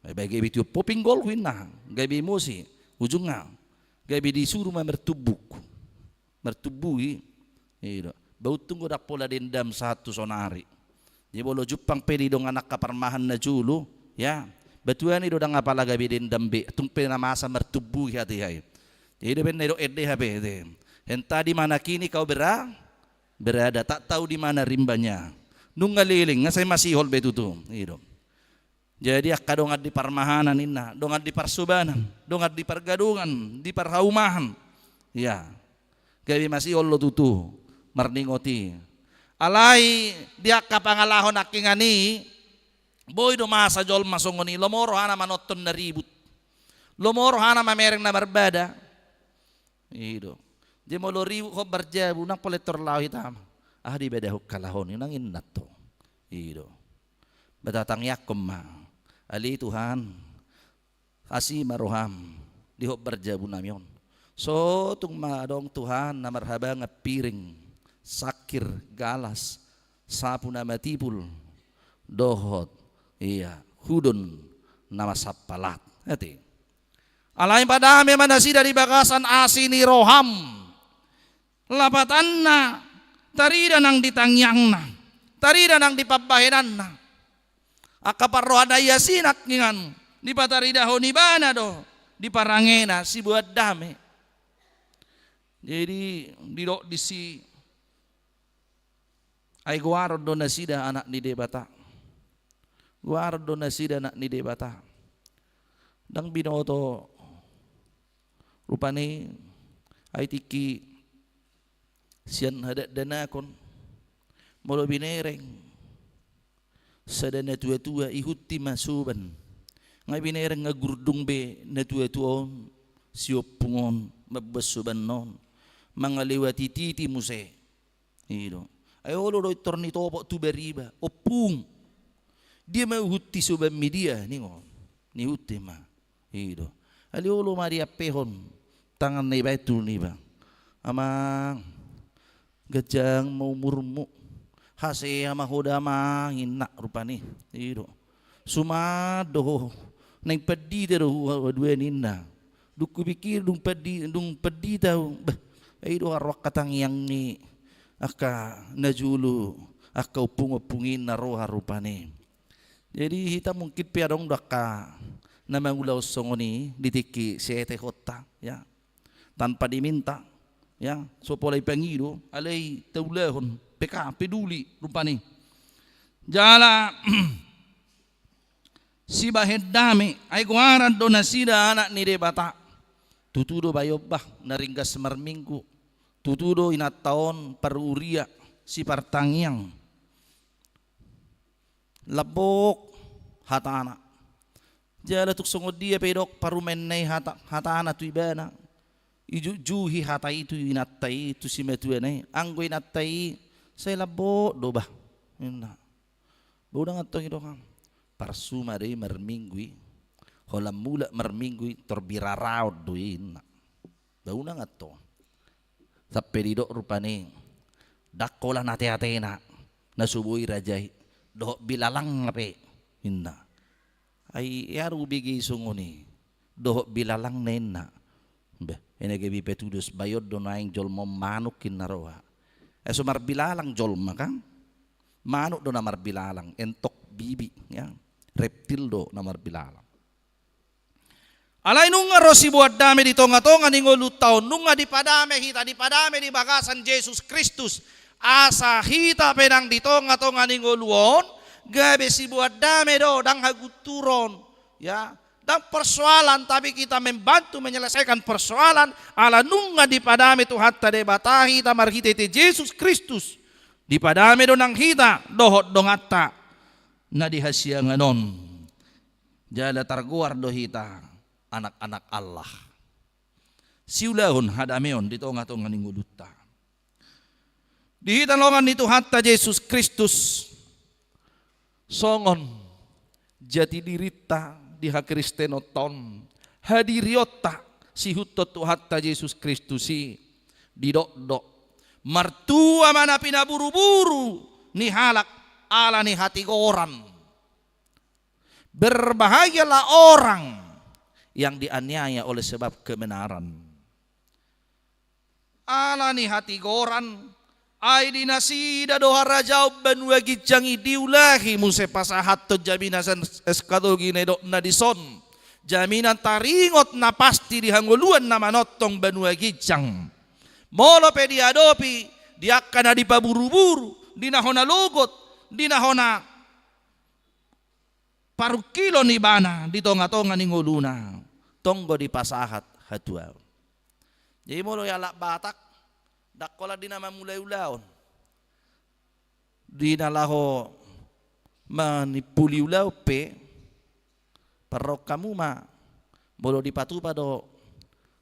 Ai ba gabe tiop ho pinggolhu ninna. Gabe muse. Ujungna gabe disuru ma martumbuk. Martumbuk i. I do. Ba untung do ndang pola dendam sahat tu sonari. Jadi molo jumpang pe di dongan angka parmahan na jolo, ya. Ba tu an i do ndang apala gabe dendam be, tung pe na masa martumbuk i hatiha i. Jadi do umbahen na didok ende hape, te. Entah di mana kini kau bera-, berada, tak tahu di mana rimbanya. Nunga leleng, nga sai masihol be tutu. I do. Jadi angka dongan di parmahanan inna, dongan di parsobanan, dongan di pargadongan, di parhaumahan. Ya. Gabe masihol do tutu marningot i. Alai di angka pangalaho nangkingan i, boi do masa jolma songon i, lomo rohana manonton na ribut. Lomo rohana mamereng na marbada. I do. Jadi molo ribut hombar jabu, nang pola tor laho hita ma. Ah, dibadahon halak on i, nang inna tong. I do. Beta tangiangkon ma. Ale Tuhan, asi ma roham di hombar jabu nami on. So tung ma adong Tuhan na marhabangan piring, sangkir, galas, sapu na matipul, dohot, ia, hudon na masampalat. Ate. Alai padame ma nasida di bagasan asi ni roham. Lapatanna, tarida nang di tangiangna, tarida nang di pambahenanna. Angka parroha na iasi nangkingan, dipataridahon ibana do di parangena siboan dame. Jadi, didok disi, ai goaron do nasida anak ni Debata. Goaron do nasida anak ni Debata. Ndang binoto rupani, ai tingki sian hadakdanakon, molo binereng sada natuatua, ihut i ma soban. Nga binereng nga gurdung be natuatua on, siompung on, mamboan soban on, mangalewati titi muse. I do. Ai olo do intor nitopot tu bariba, ompung. Dia ma huhut i sobanmi dia, ningon. Nihut i ma. I do. Alai olo ma diampehon tanganna ibaen tu niba. Amang, ganjang ma umurmu. Hasea ma ho da amang, inna rupani. I do. Suman do ho. Naeng pandita do ho haduan, inna. Dung hupikir dung pandi-, dung pandita ho. Bah, i do arro angka tangiang ni angka najolo, angka ompung-ompung i na roha rupani. Jadi hita mungkin pe adong do angka na mangulahon songon i di tingki sietehonta, ya. Tanpa diminta, ya, so pola ipangido, alai taulahon, pe ka, peduli rupani. Jala sibahen dame, ai goaran do nasida anak ni Debata. Tutu do bayo bah na ringgas marminggu. Tutu do inanta on paruria, sipartangiang. Lambok hatana. Jala tung songon dia pe didok parumaenna i hata, hatana tu ibana, ijujui hata i tu inanta i, tu simatuana i. Anggo inanta i, sai lambok do bah, inna. Ba unang antong, i do kan. Parsuma do i marminggu i. Holan mulak marminggu i, tor biraraon do i, inna. Ba unang antong. Sampe didok rupani, ndang holan ate-atena na so boi raja i, dohot bilalangna pe, inna. Ai ia do hubege i songon i, dohot bilalangna, inna. Bah, i na gabe patudos, bayon do naeng jolma on manuk, inna roha. Ai so marbilalang jolma kan? Manuk do na marbilalang, entok, bibi, ya. Reptil do na marbilalang. Alai nunga ro siboan dame di tonga-tonga ni ngolunta on, nunga dipadame hita, dipadame di bagasan Jesus Kristus. Asa hita pe nang di tonga-tonga ni ngolu on, gabe siboan dame do, ndang hagunturon. Ya, ndang persoalan, tapi kita membantu menyelesaikan persoalan, ala nunga dipadame Tuhanta Debata hita marhite-hite Jesus Kristus. Dipadame do nang hita, dohot donganta na di hasiangan on. Jala targoar do hita anak-anak Allah. Siulahon hadameon di tonga-tonga ni ngolunta. Di hita dongan ni Tuhanta Jesus Kristus, songon jati dirinta di hakristenonta on, hadirionta sihuthon Tuhanta Jesus Kristus i, didok do, martua ma na pinaburu-buru ni halak ala ni hatigoran. Berbahagialah orang yang dianiaya oleh sebab kebenaran. Ala ni hatigoran, ai di nasida do harajaon banua ginjang i diulahi muse pasahathon jaminan eskatologi na nidokna dison. Jaminan taringot na pasti di hangoluan na manongtong banua ginjang. Molo pe diadopi di angka na dipaburuburu, di na hona logot, di na hona parungkilon ibana di tonga-tonga ni ngoluna, tong do dipasahat hatuaon. Jadi molo halak Batak, ndang holan di na mamulai ulaon, di na laho manimpuli ulaon pe, parrohahon hamu ma, molo dipatupa do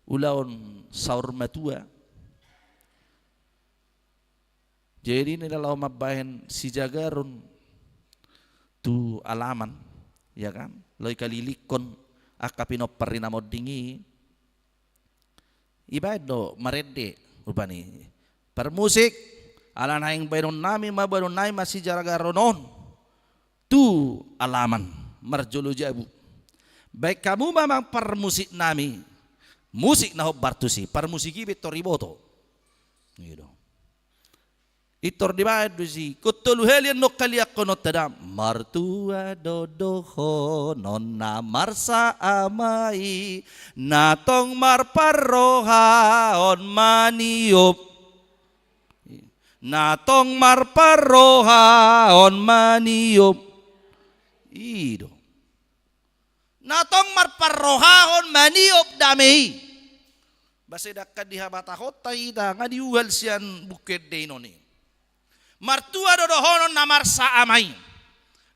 ulaon saur matua. Jadi na laho mambahen sijagaron tu alaman, ya kan? Laho ikalilingkon angka pinompar ni na monding i. Ibaen do marende rupani. Parmusik, ala naeng baenonnami ma, baenonnami ma sijagaron on tu alaman, marjolo jabu. Baen hamu ma amang parmusiknami, musik na hombar tusi, parmusik i pintor diboto. I do. Pintor dibaen do tusi, ingkon tolu hali annon haliangkononta da. Martua do dohonon na marsa ama i, na tong marparrohahon maniop. Na tong marparrohahon maniop. I do. Na tong marparrohahon maniop dame i. Ba sai dangkan dihabatahonta hita, nga diuhal sian buku ende i non i. Martua do dohonon na marsa ama i,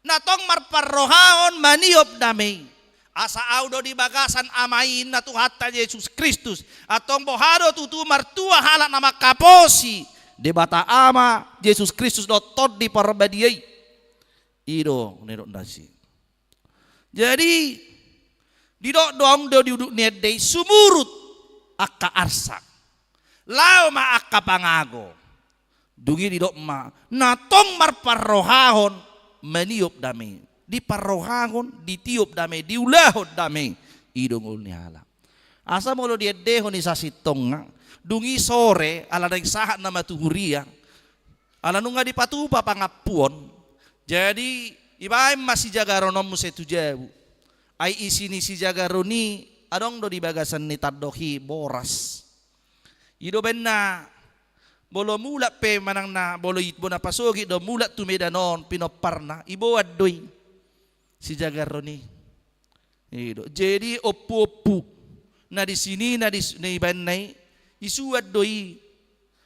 na tong marparrohahon maniop dame i. Asa ahu do di bagasan ama i, ninna Tuhanta Jesus Kristus. Antong boha do tutu martua halak na mangkaposi Debata Ama, Jesus Kristus dohot Tondi Parbadia i? I do nidok nasi. Jadi didok do, adong do di udut ni ende i, sumurut angka arsak, laho ma angka pangago. Dung i didok ma, na tong marparrohahon maniop dame i. Diparrohahon, ditiop dame i, diulahon dame i. I do ngolu ni halak. Asa molo diendehon i sasintongna, dung i sore, ala naeng sahat nama tu huria, ala nunga dipatupa pangampuon, jadi ibaen ma sijagaron on muse tu jabu. Ai isi ni sijagaron i adong do di bagasan ni tandok i, boras. I do baenna, molo mulak pe manang na, molo i bona pasogit do mulak tu Medan on pinomparna, iboan do i sijagaron i. I do. Jadi ompu-ompu na disi ni, na di, na ibaen na i, isuan do i.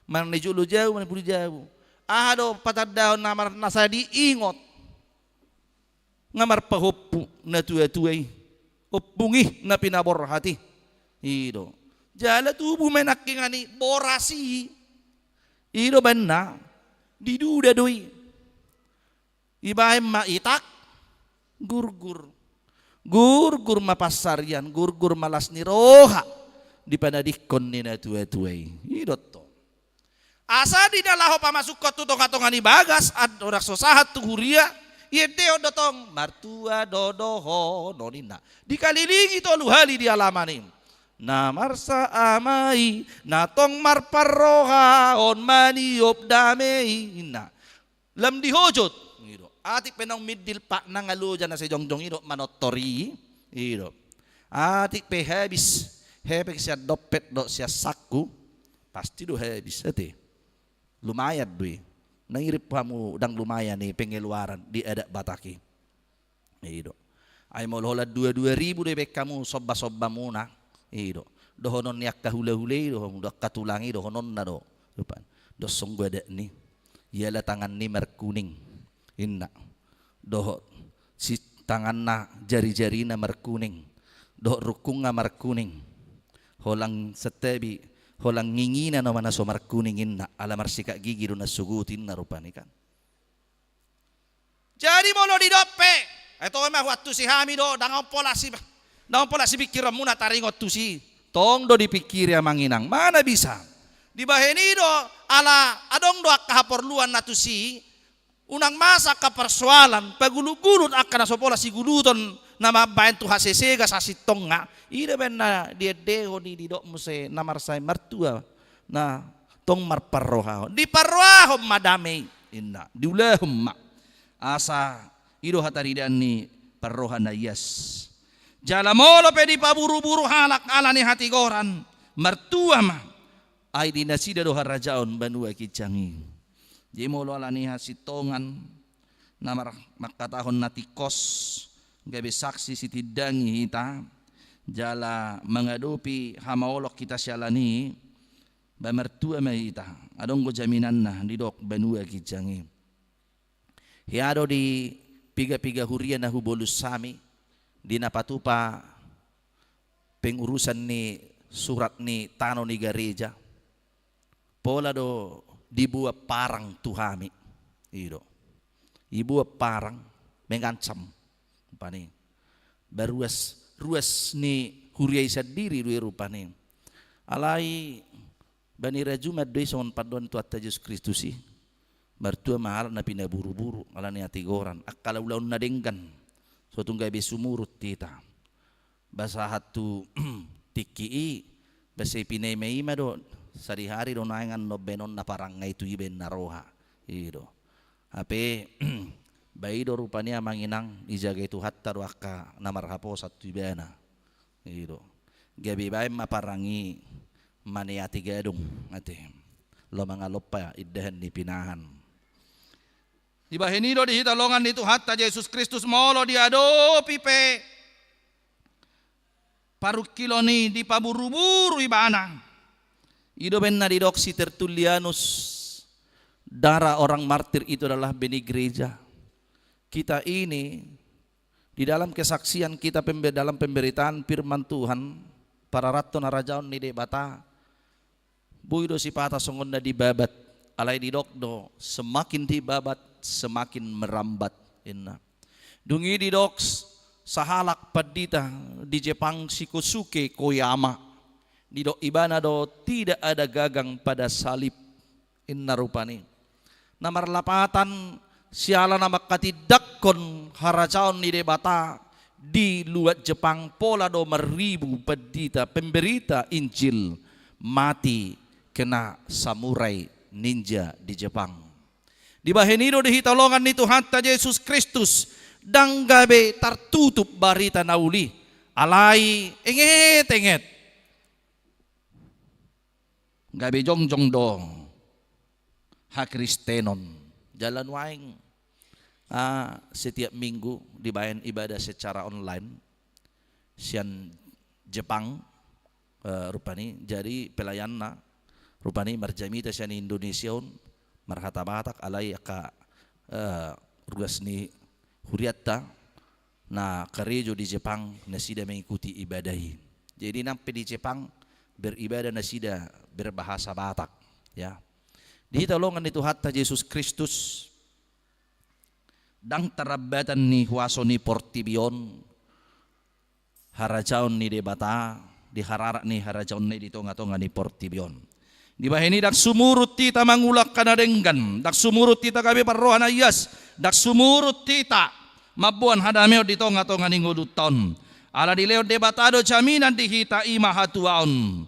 Manang na i jolo jabu, manang na i pudi jabu. Aha do patandaon na mar, na sai diingot? Nga marpahompu natua-tua i, ompung i na pinaborhat i. I do. Jala tubu ma i nangkiningan i boras i. I do baenna, diduda do i. Ibaen ma itak, gurgur. Gurgur ma pansarian, gurgur ma las ni roha di panadingkon ni natua-tua i. I do tong. Asa di na laho pamasukhon tu tonga-tonga ni bagas, andorang so sahat tu huria, iendehon do tong, martua do dohonon, ninna. Dikalilingi tolu hali di alaman i. Na marsa ama i, na tong marparrohahon maniop dame i, ninna. Lam dihojot. I do. Atik pe naung mindil patna, nga loja na sai jongjong i dohot manortor i. I do. Atik pe habis hepeng sian dompet dohot sian sangku, pasti do habis, ate. Lumayan do i. Na irimpu hamu ndang lumayan i pengeluaran di adat Batak i. I do. Ai molo holan dua-dua ribu do ibaen hamu somba-sombamuna. I do. Dohonon ni angka hula-hula i do hamu, do angka tulang i dohononna do. Rupani. Dos songgo adat ni. Iala tangan ni markuning, ninna. Dohot si tanganna, jari-jarina markuning. Dohot rungkungna markuning. Holan santabi, holan ngingina nama na so markuning, ninna. Ala marsikat gigi do na sogot, ninna rupani kan. Jadi molo didok pe, ai tong ma huantusi hami do, ndang on pola si, ndang on pola sipingkironmuna taringot tusi. Tong do dipingkiri amang inang, mana bisa. Dibahen i do, ala adong do angka haporluan na tusi, unang masa angka parsoalan, pagulut-gulut angka na so pola siguluton na mambahen tu hasesega sasintongna. I do baen na diendehon i, didok muse na marsa i, martua na tong marparrohahon. Diparrohahon ma dame i, ninna. Diulahon ma. Asa i do hataridaan ni parroha na ias. Jala molo pe dipaburu-buru halak ala ni hatigoran, martua ma. Ai di nasida do harajaon banua ginjang i. Jadi molo ala ni hasintongan na mar-, mangkatahon na tingkos, gabe saksi sitindangi hita, jala mangadopi hamaolon hita siala ni i, ba martua ma hita, adong do jaminanna didok banua ginjang i. Hea do di piga-piga huria na hubolus hami, di na patupa pengurusan ni surat ni tano ni gareja, pola do diboan parang tu hami. I do. Diboan parang, mengancam. Rupani. Ba ruas, ruas ni huria i sandiri do i rupani. Alai, ba ni ra Jumat do i songon pandohan ni Tuhanta Jesus Kristus i. Martua ma halak na pinaburu-buru, ala ni hatigoran. Angka ulaon na denggan. So tung gabe sumurut hita. Ba sahat tu tingki i, ba sai pinaima-ima do, sadihari do naeng annon baenonna parangna i tu iba inna roha. I do. Hape, ba i do rupani amang inang, dijagai Tuhanta do angka na marhaposan tu ibana. I do. Gabe baen ma parang i maneati gadong, ate. Laho mangalompa indahan ni pinahan. Dibahen i do di hita longan ni Tuhanta Jesus Kristus molo diadopi pe parungkilon i dipaburu-buru ibana. I do umbahen na didok si Tertullianus, darah orang martir itu adalah benih gereja. Kita ini, di dalam kesaksian kita pembe-, dalam pemberitaan firman Tuhan, pararathon harajaon ni Debata, boi do sipata songon na dibabat, alai didok do, semakin dibabat, semakin merambat, inna. Dung i didok s-, sahalak pandita di Jepang si Kosuke Koyama, didok ibana do tidak ada gagang pada salib, inna rupani. Na marlapatan siala na manghatindanghon harajaon ni Debata di luat Jepang, pola do marribu pandita pemberita Injil mati kena samurai ninja di Jepang. Dibahen i do di hita longan ni Tuhanta Jesus Kristus, ndang gabe tartutup barita na uli, alai enget-enget gabe jongjong do hakristenon. Jala nuaeng, ah, setiap minggu dibaen ibadah secara online sian Jepang, eh, rupani, jadi pelayanna rupani marjamita sian Indonesia on marhata Batak, alai angka, eh, ruas ni hurianta na karejo di Jepang, nasida mengikuti ibadah i. Jadi nang pe di Jepang beribadah nasida berbahasa Batak, ya. Di hita longan ni Tuhanta Jesus Kristus, ndang tarambatan ni huaso ni portibi on harajaon ni Debata, di hararat ni harajaonna i di tonga-tonga ni portibi on. Dibahen i ndang sumurut hita mangula angka na denggan, ndang sumurut hita gabe parroha na ias, ndang sumurut hita mamboan hadameon di tonga-tonga ni ngolunta on. Ala dilehon Debata do jaminan di hita, i ma hatuaon.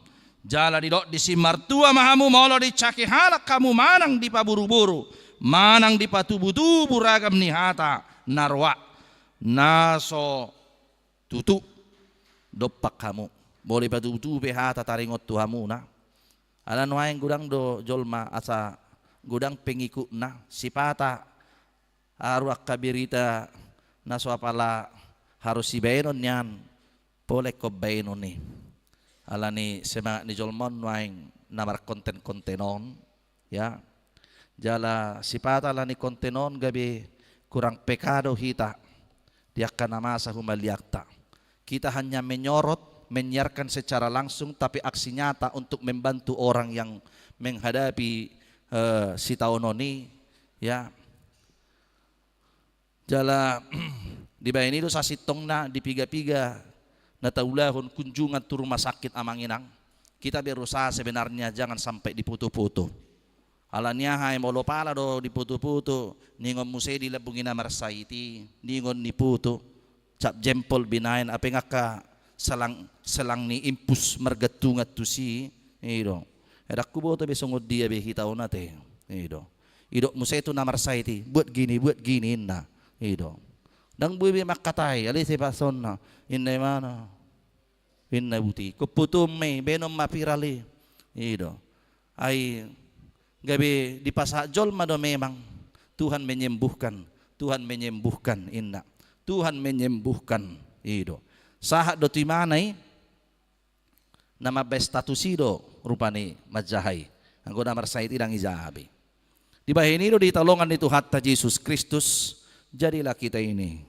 Jala didok disi, martua ma hamu molo diinsaki halak hamu manang dipaburu-buru, manang dipatubu-tubu ragam ni hata na roa, na so tutu dompak hamu. Molo dipatubu-tubu pe hata taringot tu hamuna. Ala nuaeng godang do jolma asa godang pengikutna, sipata aru angka berita na so apala harus sibaenon nian, pola ingkon baenon i. Ala ni semangat ni jolma on nuaeng na markonten-konten on, ya. Jala sipata ala ni konten on gabe kurang peka do hita di angka na masa humaliangta. Kita hanya menyorot, menyiarkan secara langsung, tapi aksi nyata untuk membantu orang yang menghadapi, eh, sitaonon i, ya. Jala dibahen i do sasintongna di piga-piga na taulahon kunjungan tu rumah sakit amang inang. Kita berusaha sebenarnya jangan sampai dipoto-poto. Ala ni aha, ai molo pala do dipoto-poto, ningon muse di lambung i na marsahit i, ningon dipoto, cap jempol binaen, hape angka selang, selang ni infus margantungan tusi, i do. Ai ndang huboto be songon dia be hita on ate, i do. Idok muse tu na marsahit i, buat gini, buat gini, inna. I do. Ndang boi be mangkatai, alai sai pasaonna, inna imana. Inna buti. Ingkon potoon ma i, baenon ma viral i. I do. Ai gabe dipasahat jolma do memang, Tuhan menyembuhkan, Tuhan menyembuhkan, inna. Tuhan menyembuhkan, i do. Sahat do tu imana i, na mambaen status i do rupani manjaha i. Anggo na marsahit i ndang ija be. Dibahen i do di hita holongan ni Tuhanta Jesus Kristus, jadilah kita ini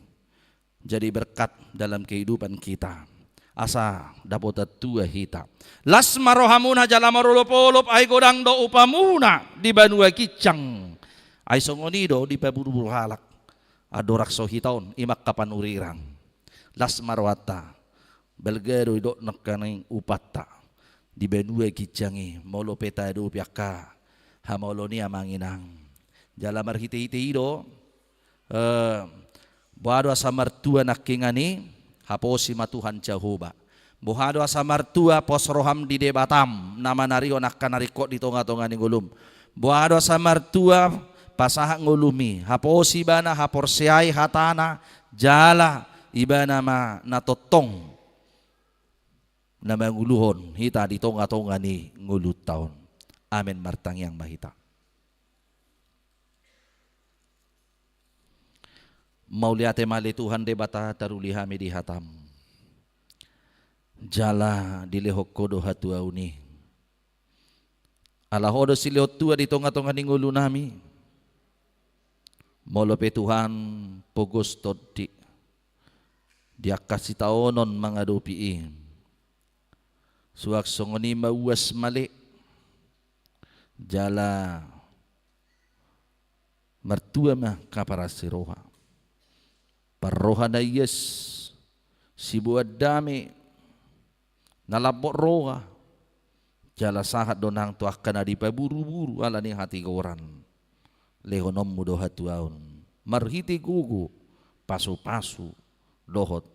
jadi berkat dalam kehidupan kita. Asa dapotan tua hita. Las ma rohamuna jala marolopolop, ai godang do upamuna di banua ginjang. Ai songon i do dipaburuburu halak. Andorang so hita on, i ma angka panurirang. Las ma rohanta. Balga do didok nangkaning upanta di banua ginjang i, molo pe taadopi angka hamaolon i, amang inang. Jala marhitehite i do, eh, boha do asa martua nangkiningan i, haposi ma Tuhan Jahowa. Boha do asa martua, pos roham di Debatam, na manarihon angka na ringkot di tongatonga ni ngolum. Boha do asa martua, pasahat ngolumi, haposi ibana, haporseai hatana, jala ibana ma na tongtong na manguluhon hita di tongatonga ni ngolunta on. Amen. Martangiang ma hita. Mauliate ma ale Tuhan Debata, taruli hami di hatam. Jala dilehon Ho do hatuaon i. Ala Ho do silehon tua di tongatonga ni ngolunami. Molo pe Tuhan pogos tondi di angka sitaonon mangadopi i, suang songon i ma uas male, jala martua ma angka parasi roha. Parroha na ias, siboan dame, na lambok roha, jala sahat do nang tu angka na dipaburuburu ala ni hatigoran. Lehononmu do hatuaon marhite gogo, pasupasu, dohot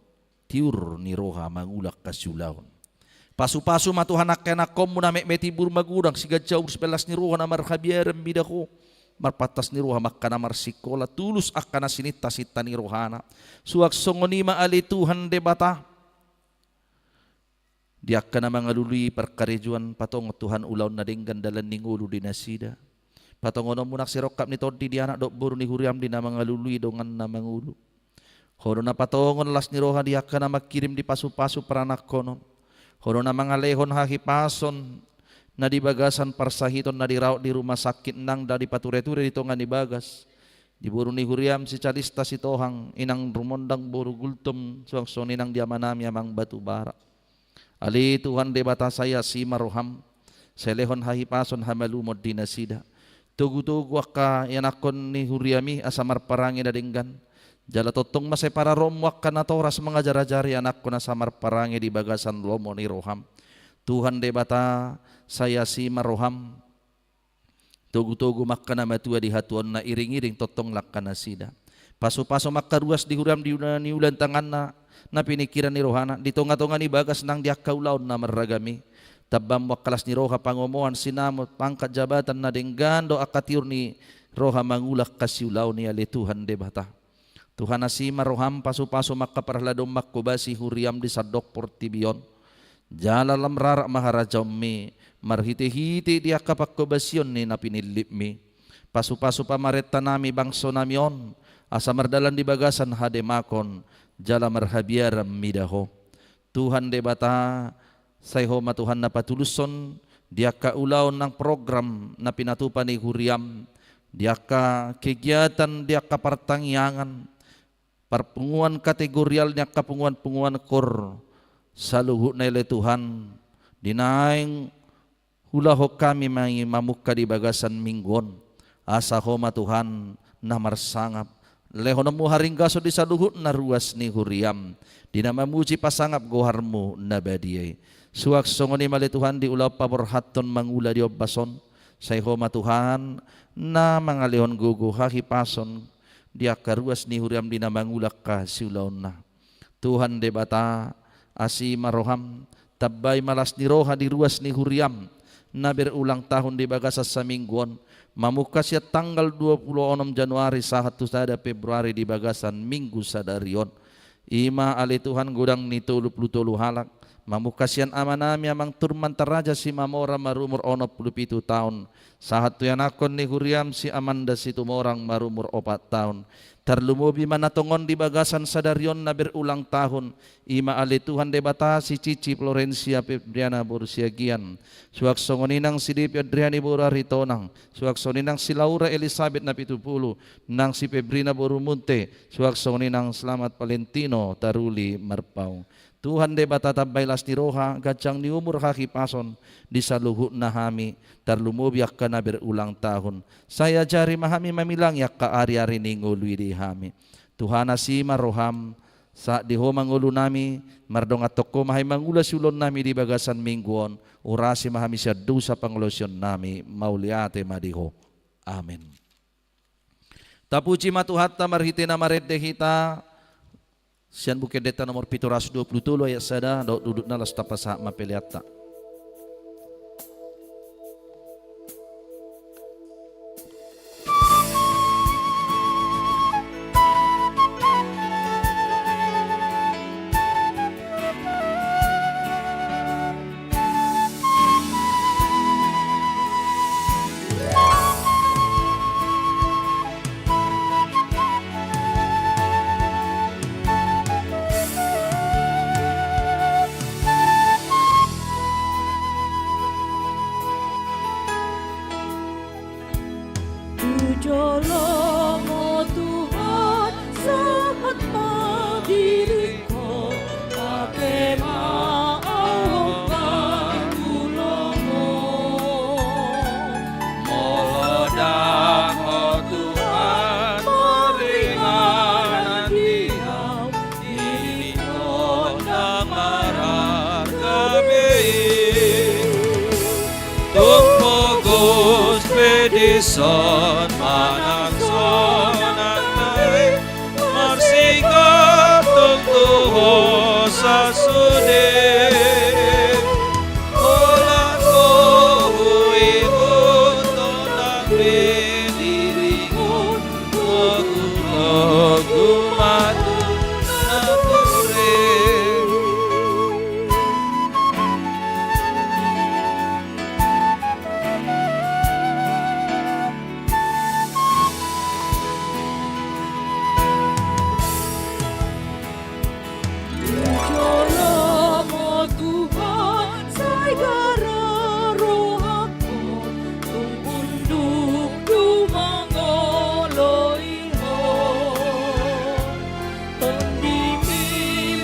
tiur ni roha mangulak hasiulaon. Pasupasu ma Tuhan angka ianakkonmu na metmet timbur magodang, siganjang umur, sipalas ni roha na marhabiaran mida Ho, marpantas ni roha ma angka na marsingkola, tulus angka na sinintasinta ni rohana. Suang songon i ma ale Tuhan Debata, di angka na mangalului parkarejoan, patongon Tuhan ulaon na denggan dalan ni ngolu di nasida. Patongononmu nang sirongkap ni tondi di anak dohot boru ni huriam di na mangalului dongan na mangolu. Ho do na patongon las ni roha di angka na mangkirim di pasupasu paranakhonon. Ho do na mangalehon hahipason na di bagasan parsahiton na diraot di rumah sakit nang na dipatureture di tonga ni bagas. Di boru ni huriam si Calista Sitohang, inang Rumondang boru Gultom, suang songon i nang di amanami amang Batubara. Ale Tuhan Debata, sai asi ma roham, sai lehon hahipason hamalumon di nasida. Togutogu angka ianakhon ni huriami asa marparange na denggan. Jala tongtong ma sai pararoonmu angka natoras mangajarajari anakhon asa marparange di bagasan lomo ni roham. Tuhan Debata, sai asi ma roham. Togutogu ma angka na matua di hatuaonna, iringiring tongtong langka nasida. Pasupasu ma angka ruas di huriam di ula-, niula ni tanganna, na piningkiran ni rohana, di tongatonga ni bagas nang di angka ulaon na marragam i. Tambahon angka las ni roha, pangomoan, sinamot, pangkat, jabatan na denggan dohot angka tiur ni roha mangulak hasiulaon i ale Tuhan Debata. Tuhan, asi ma roham, pasupasu ma angka parhalado mangkobasi huriam di sandok portibi on. Jala lam rarak ma harajaonmi marhitehite di angka pangkobasion ni na pinillitmi. Pasupasu pamarentanami, bangsonami on, asa mardalan di bagasan hademakon jala marhabiaran mida Ho. Tuhan Debata, sai Ho ma Tuhan na patulushon di angka ulaon nang program na pinatupa ni huriam, di angka kegiatan, di angka partangiangan, parpunguan kategorial ni angka punguan-punguan koor, saluhutna ale Tuhan, di naeng ulahon hami ma i mamungka di bagasan minggu on, asa Ho ma Tuhan na marsangap. Lehononmu haringgason di saluhutna ruas ni huriam, di na mamuji pasangap goharmu na badia i. Suang songon i ma ale Tuhan di ulaon paborhathon mangula di ombas on, sai Ho ma Tuhan na mangalehon gogo hahipason di angka ruas ni huriam di na mangulak hasiulaonna. Tuhan Debata, asi ma roham, tambai ma las ni roha di ruas ni huriam na berulang tahun di bagasan saminggu on, mamungka sian tanggal dua puluh onom Januari sahat tu sada Februari di bagasan minggu sadari on. I ma ale Tuhan godang ni tolu pulu tolu halak, Mamungka sian amanami Amang Turman Taraja Simamora marumur onom pulu pitu taon, sahat tu ianakhon ni huriam si Amanda Situmorang marumur opat taon. Tarlumobi ma na tongon di bagasan sadari on na berulang tahun, i ma ale Tuhan Debata si Cici Florencia Febriana boru Siagian, suang songon i nang si Devi Adriani boru Aritonang, suang songon i nang si Laura Elisabet Napitupulu, nang si Febrina boru Munte, suang songon i nang Selamat Valentino Taruli Marpaung. Tuhan Debata tamba las ni roha, ganjang ni umur, hahipason di saluhutna hami, tarlumobi angka na berulang tahun. Sai ajari ma hami mamilangi angka ari-ari ni ngolu i di hami. Tuhan, asi ma roham, sahat di Ho ma ngolunami, mardongan tongtong Ho ma hami mangula siulaonnami di bagasan minggu on, urasi ma hami sian dosa pangalaosionnami, mauliate ma di Ho. Amen. Tapuji ma Tuhanta marhite na marende hita, sian Buku Endenta nomor pitu ratus dua pulu tolu ayat sada, dohot dudukna, laos tapasahat ma peleanta. Tu joloM, o Tuhan, sahat ma diringku, pake ma au hangoluan. Molo ndang Ho Tuhan maringanan di hau, diringku ndang mararga be i. Tung pogos pe dison manang sonang tahi, marsigantung tu Ho sasude. Holan Ho huihuthon, ndang be diringot, togutogu ma tu nature. Tu joloM, o Tuhan, sai gara rohangku, tung unduk do mangoloi Ho. TondiMi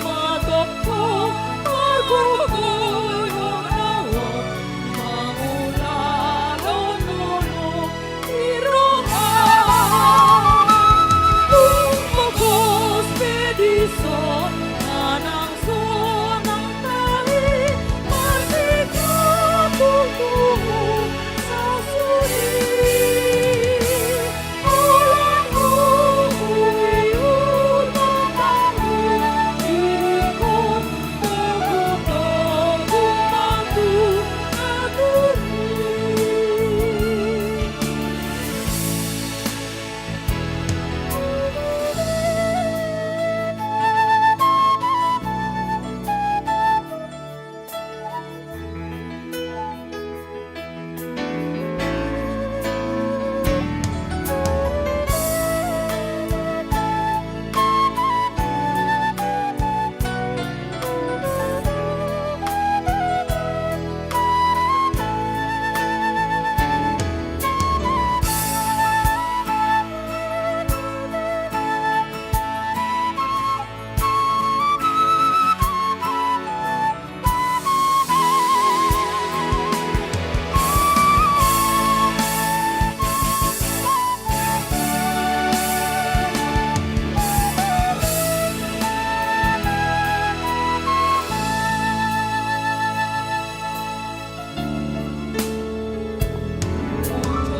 ma tongtong margogoihon ahu, mangulahon holong di roha. Tung pogos pe dison manang sonang tahi, marsigantung tu Ho sasude.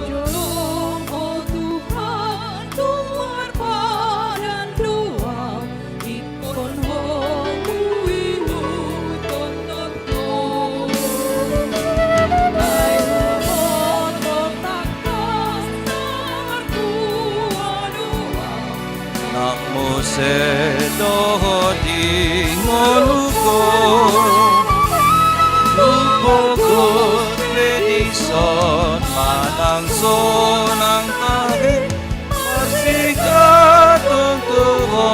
Jolo, o Tuhan, tung marpadan do ahu, ingkon Ho huihuthon tongtong. Ai huboto tangkas na martua do ahu, nang muse dohot di ngolungku. Sonang tahe, marsigantung tu ho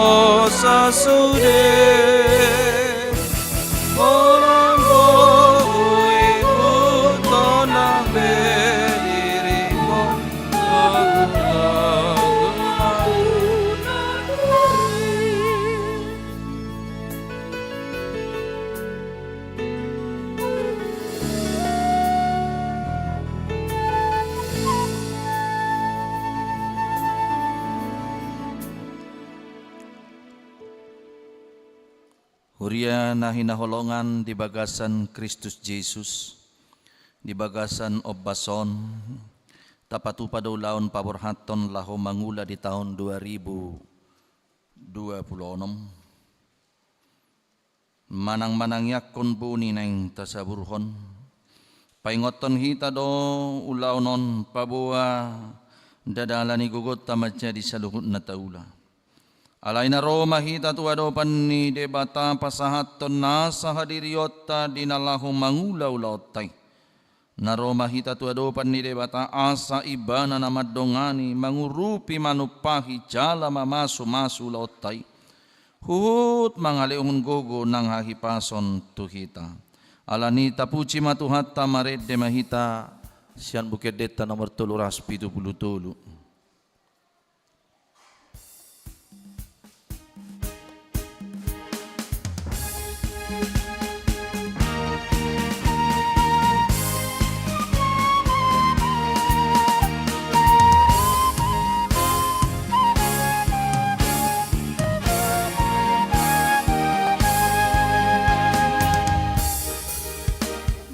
sasude. Holan do huihuthon nang pe diringku. Huria na hinaholongan di bagasan Kristus Jesus, di bagasan ombas on, tapatupa do ulaon paborhathon laho mangula di taon dua ribu dua puluh onom. Manang manangiangkon boni naeng tasaburhon, paingothon hita do ulaon on paboa ndada ala ni gogonta manjadi saluhutna taula. Alai na ro ma hita tu adopan ni Debata pasahathon nasa hadirionta di na laho mangula ulaonta i. Na ro ma hita tu adopan ni Debata asa Ibana na mandongani, mangurupi, manumpahi jala mamasumasu ulaonta i. Huhut mangalehon gogo nang hahipason tu hita. Alani i tapuji ma Tuhanta, marende ma hita sian Buku Endenta nomor tolu ratus pitu pulu tolu.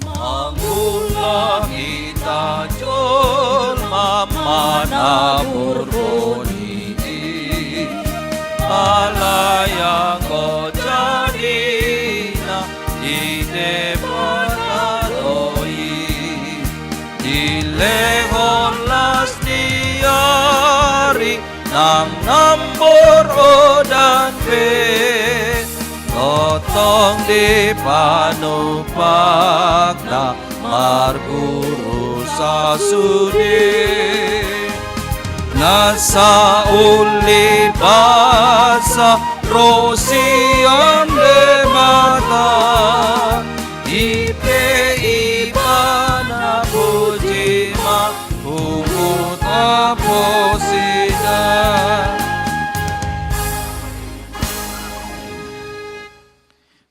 Mangula hita jolma manabur boni i, alai anggo jadina di Debata do i. Dilehon las ni ari nang nambur udan pe, tongtong dipanumpakna marguru sasude. Na sauli basa ro sian Debata, i pe Ibana puji ma pungu taposida.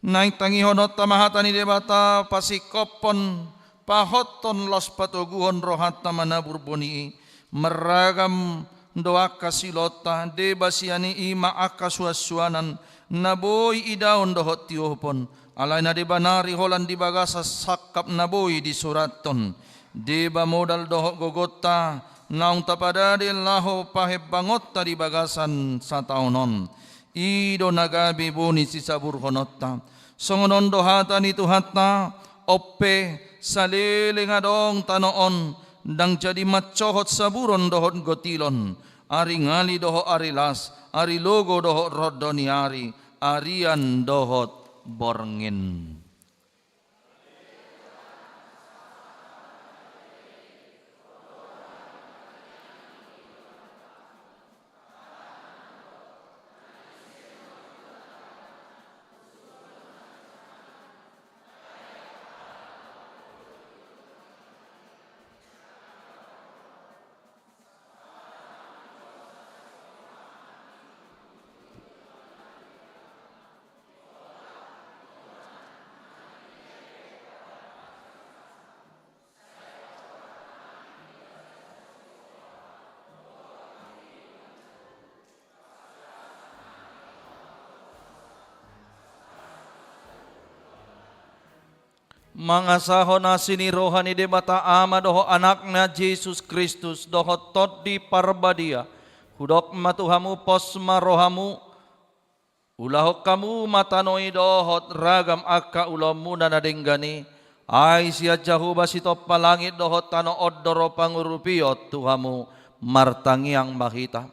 Naeng tangihononta ma hata ni Debata, pasingkophon, pahothon laos patoguhon rohanta manabur boni i. Marragam do angka siulaonta, deba sian i ima angka suansuanan na boi idaon dohot tiopon. Alai na deba nari holan di bagasan sangkap na boi disurathon. Deba modal dohot gogonta naung tapadade laho pahembangonta di bagasan sataon on. I do na gabe boni sisaburhononta. Songon on do hata ni Tuhanta, on pe saleleng adong tano on, ndang jadi mansohot saburon dohot gotilon, ari ngali dohot ari las, ari logo dohot rondo ni ari, arian dohot borngin. Mangasahon asi ni roha ni Debata Ama dohot Anakna Jesus Kristus dohot Tondi Parbadia, hudok ma tu hamu, pos ma rohamu, ulahon hamu ma tano i dohot ragam angka ulaonmuna na denggan i, ai sian Jahowa sitompa langit dohot tano on do ro pangurupion tu hamu. Martangiang ma hita.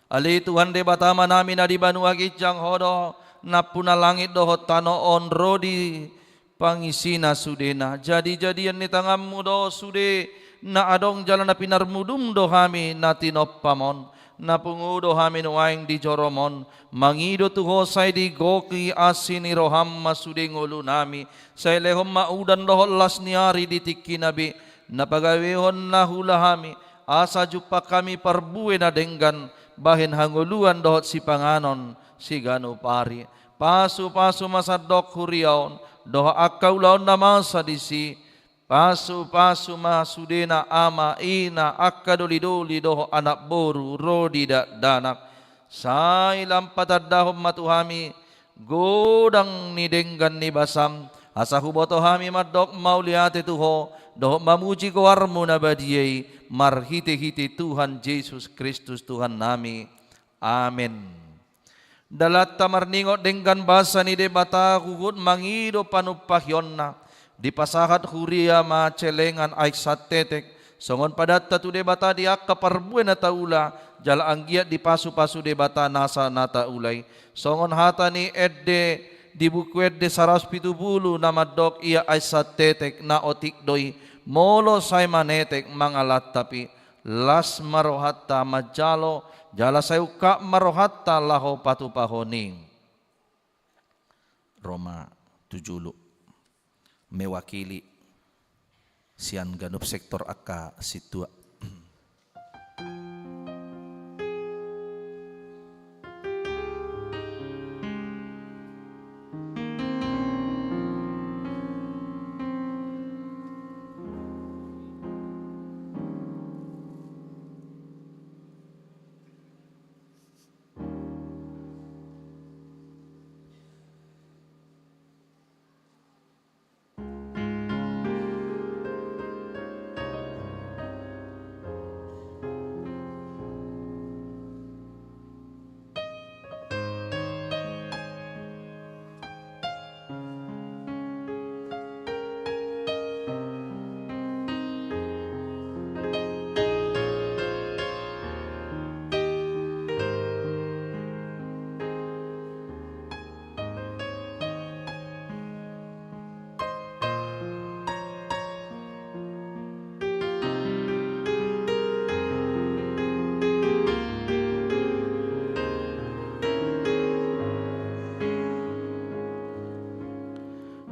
Ale Tuhan Debata Amanami na di banua ginjang, Ho do nampuna langit dohot tano on ro di pangisina sudena. Jadijadian ni tanganmu do sude Na adong jala na pinarmudum do hami na tinompam on, na pungu do hami nuaeng di jorom on, mangido tu Ho sai digohi asi ni roham ma sude ngolunami, sai lehon ma udan dohot las ni ari di tingkina be, na pagawehon na huula hami, asa jumpang hami parbue na denggan, bahen hangoluan dohot sipanganon siganup ari. Pasupasu ma sandok huria on, dohot angka ulaon na masa disi, pasupasu ma sudena ama, ina, angka dolidoli dohot anak boru ro di dakdanak. Sai lam patandahon ma tu hami godang ni denggan ni basam, asa huboto hami mandok mauliate tu Ho, dohot mamuji goarmu na badia i, marhitehite Tuhan Jesus Kristus Tuhannami. Amen. Dalanta marningot denggan basa ni Debata huhut mangido panumpahionna, dipasahat huria ma celengan aek santetek, songon padanta tu Debata di angka parbue na taula, jala anggiat dipasupasu Debata nasa na taula i. Songon hata ni ende di Buku Ende saratus pitu pulu na mandok, ia aek santetek na otik do i, molo sai manetek mangalantap i. Las ma rohanta manjalo, jala sai ungkap ma rohanta laho patupahon i. Roma tujuh pulu. Mewakili sian ganup sektor angka sintua.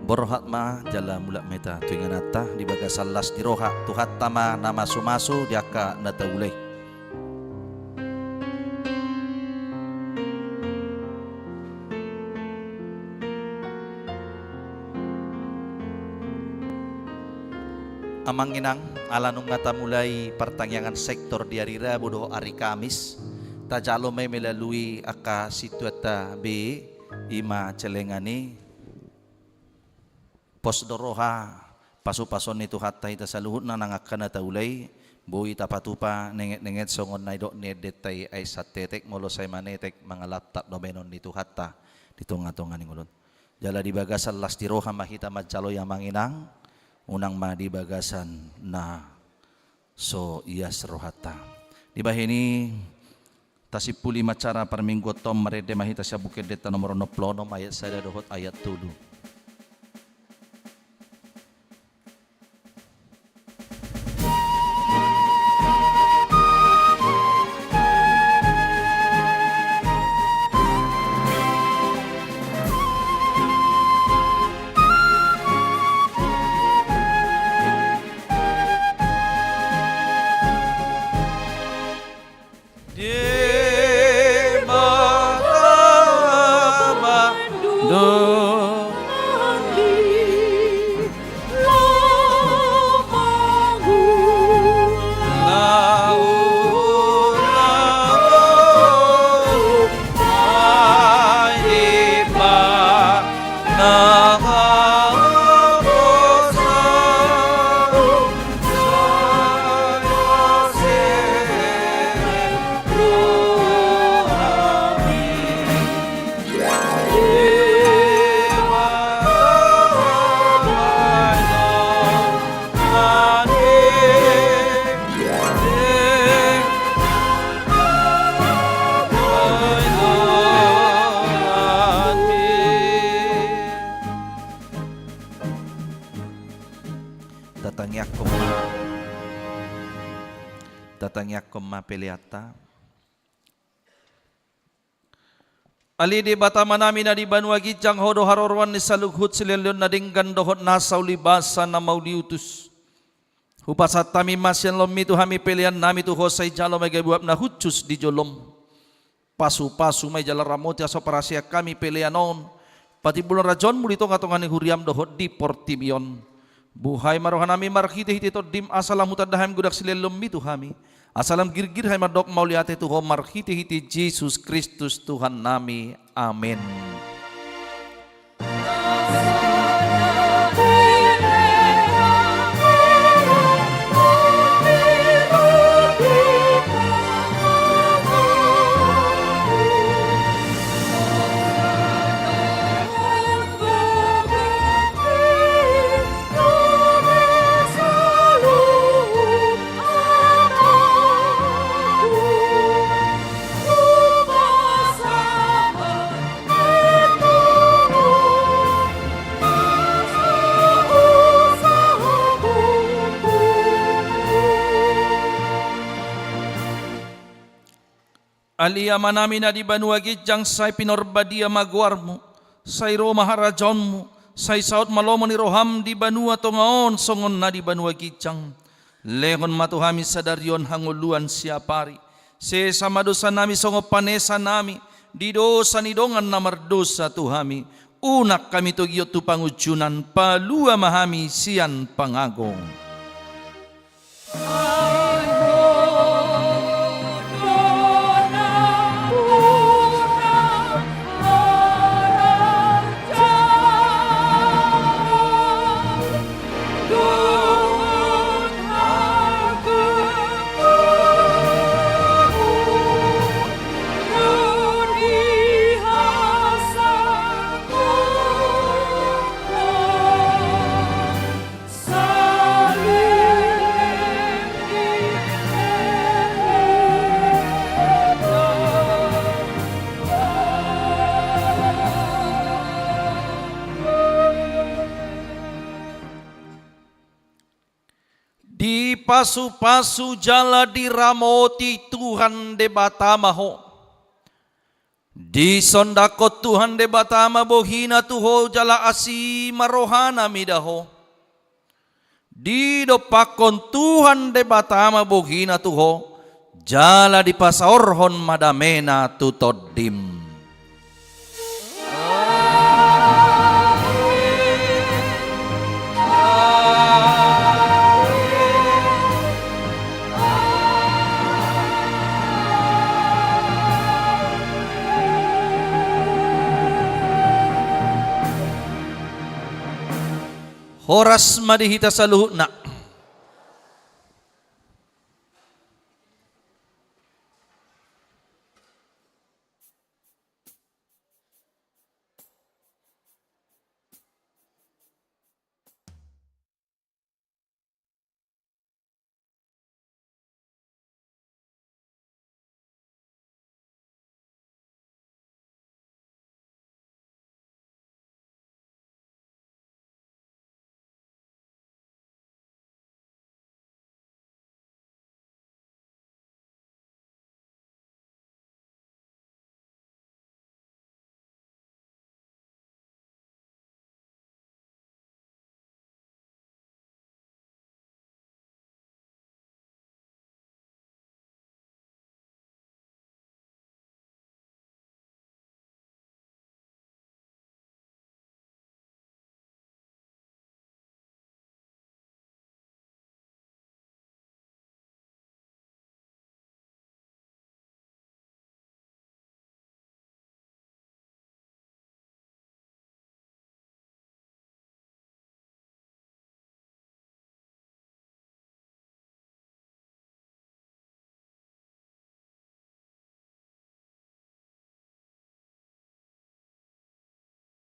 Borhat ma jala mulak ma hita tu ingananta di bagasan las ni roha, Tuhanta ma na masumasu di angka na taula i. Amang inang, ala nunga tamulai partangiangan sektor di ari Rabu dohot ari Kamis, tajalo ma i melalui angka sintuanta be, i ma celengan i. Pos do roha, pasupasuon ni Tuhanta hita saluhutna nang angka na taula i, boi tapatupa nengetnenget songon na nidok ni endenta i, aek santetek molo sai manetek mangalantap do bahenon ni Tuhanta di tongatonga ni ngolunta. Jala di bagasan las ni roha ma hita manjalo i amang inang, unang ma di bagasan na so ias rohanta. Dibahen i, tasimpuli ma acara parmingguonta on, marende ma hita sian Buku Endenta nomor onom pulu onom ayat sada dohot ayat tolu. Debata ma do Tangiangkon ma peleanta. Ale Debata Amanami na di banua ginjang, Ho do haroroan ni saluhut silehonlehon na denggan dohot nasa ulibasa na mauliutus. Hupasahat hami ma sian lomoMi tu hami peleannami tu Ho, sai jalo ma gabe uap na hushus di joloM. Pasupasu ma i jala ramoti asa paraseang hami pelean on patimbulhon rajaonMu di tongatonga ni huriaM dohot di portibi on. Buhai ma rohanami marhitehite TondiM asa lam hutanda hami godang silehonlehonMi tu hami, asa lam girgir hami mandok mauliate tu Ho marhitehite Jesus Kristus Tuhannami. Amen. Ale Amanami na di banua ginjang, sai pinarbadia ma goarMu, sai ro ma harajaonMu, sai saut ma lomo ni rohaM di banua tonga on songon na di banua ginjang. Lehon ma tu hami sadari on hangoluan siapari. Sesa ma dosanami songon panesanami di dosa ni dongan na mardosa tu hami. Unang hami togihon tu pangunjunan, palua ma hami sian pangago. Dipasupasu jala diramoti Tuhan Debata ma ho. Disondangkon Tuhan Debata ma bohiNa tu ho jala asi ma rohaNa mida ho. Didompakkon Tuhan Debata ma bohiNa tu ho, jala dipasaorhon ma dameNa tu tondim. Horas ma di hita saluhutna.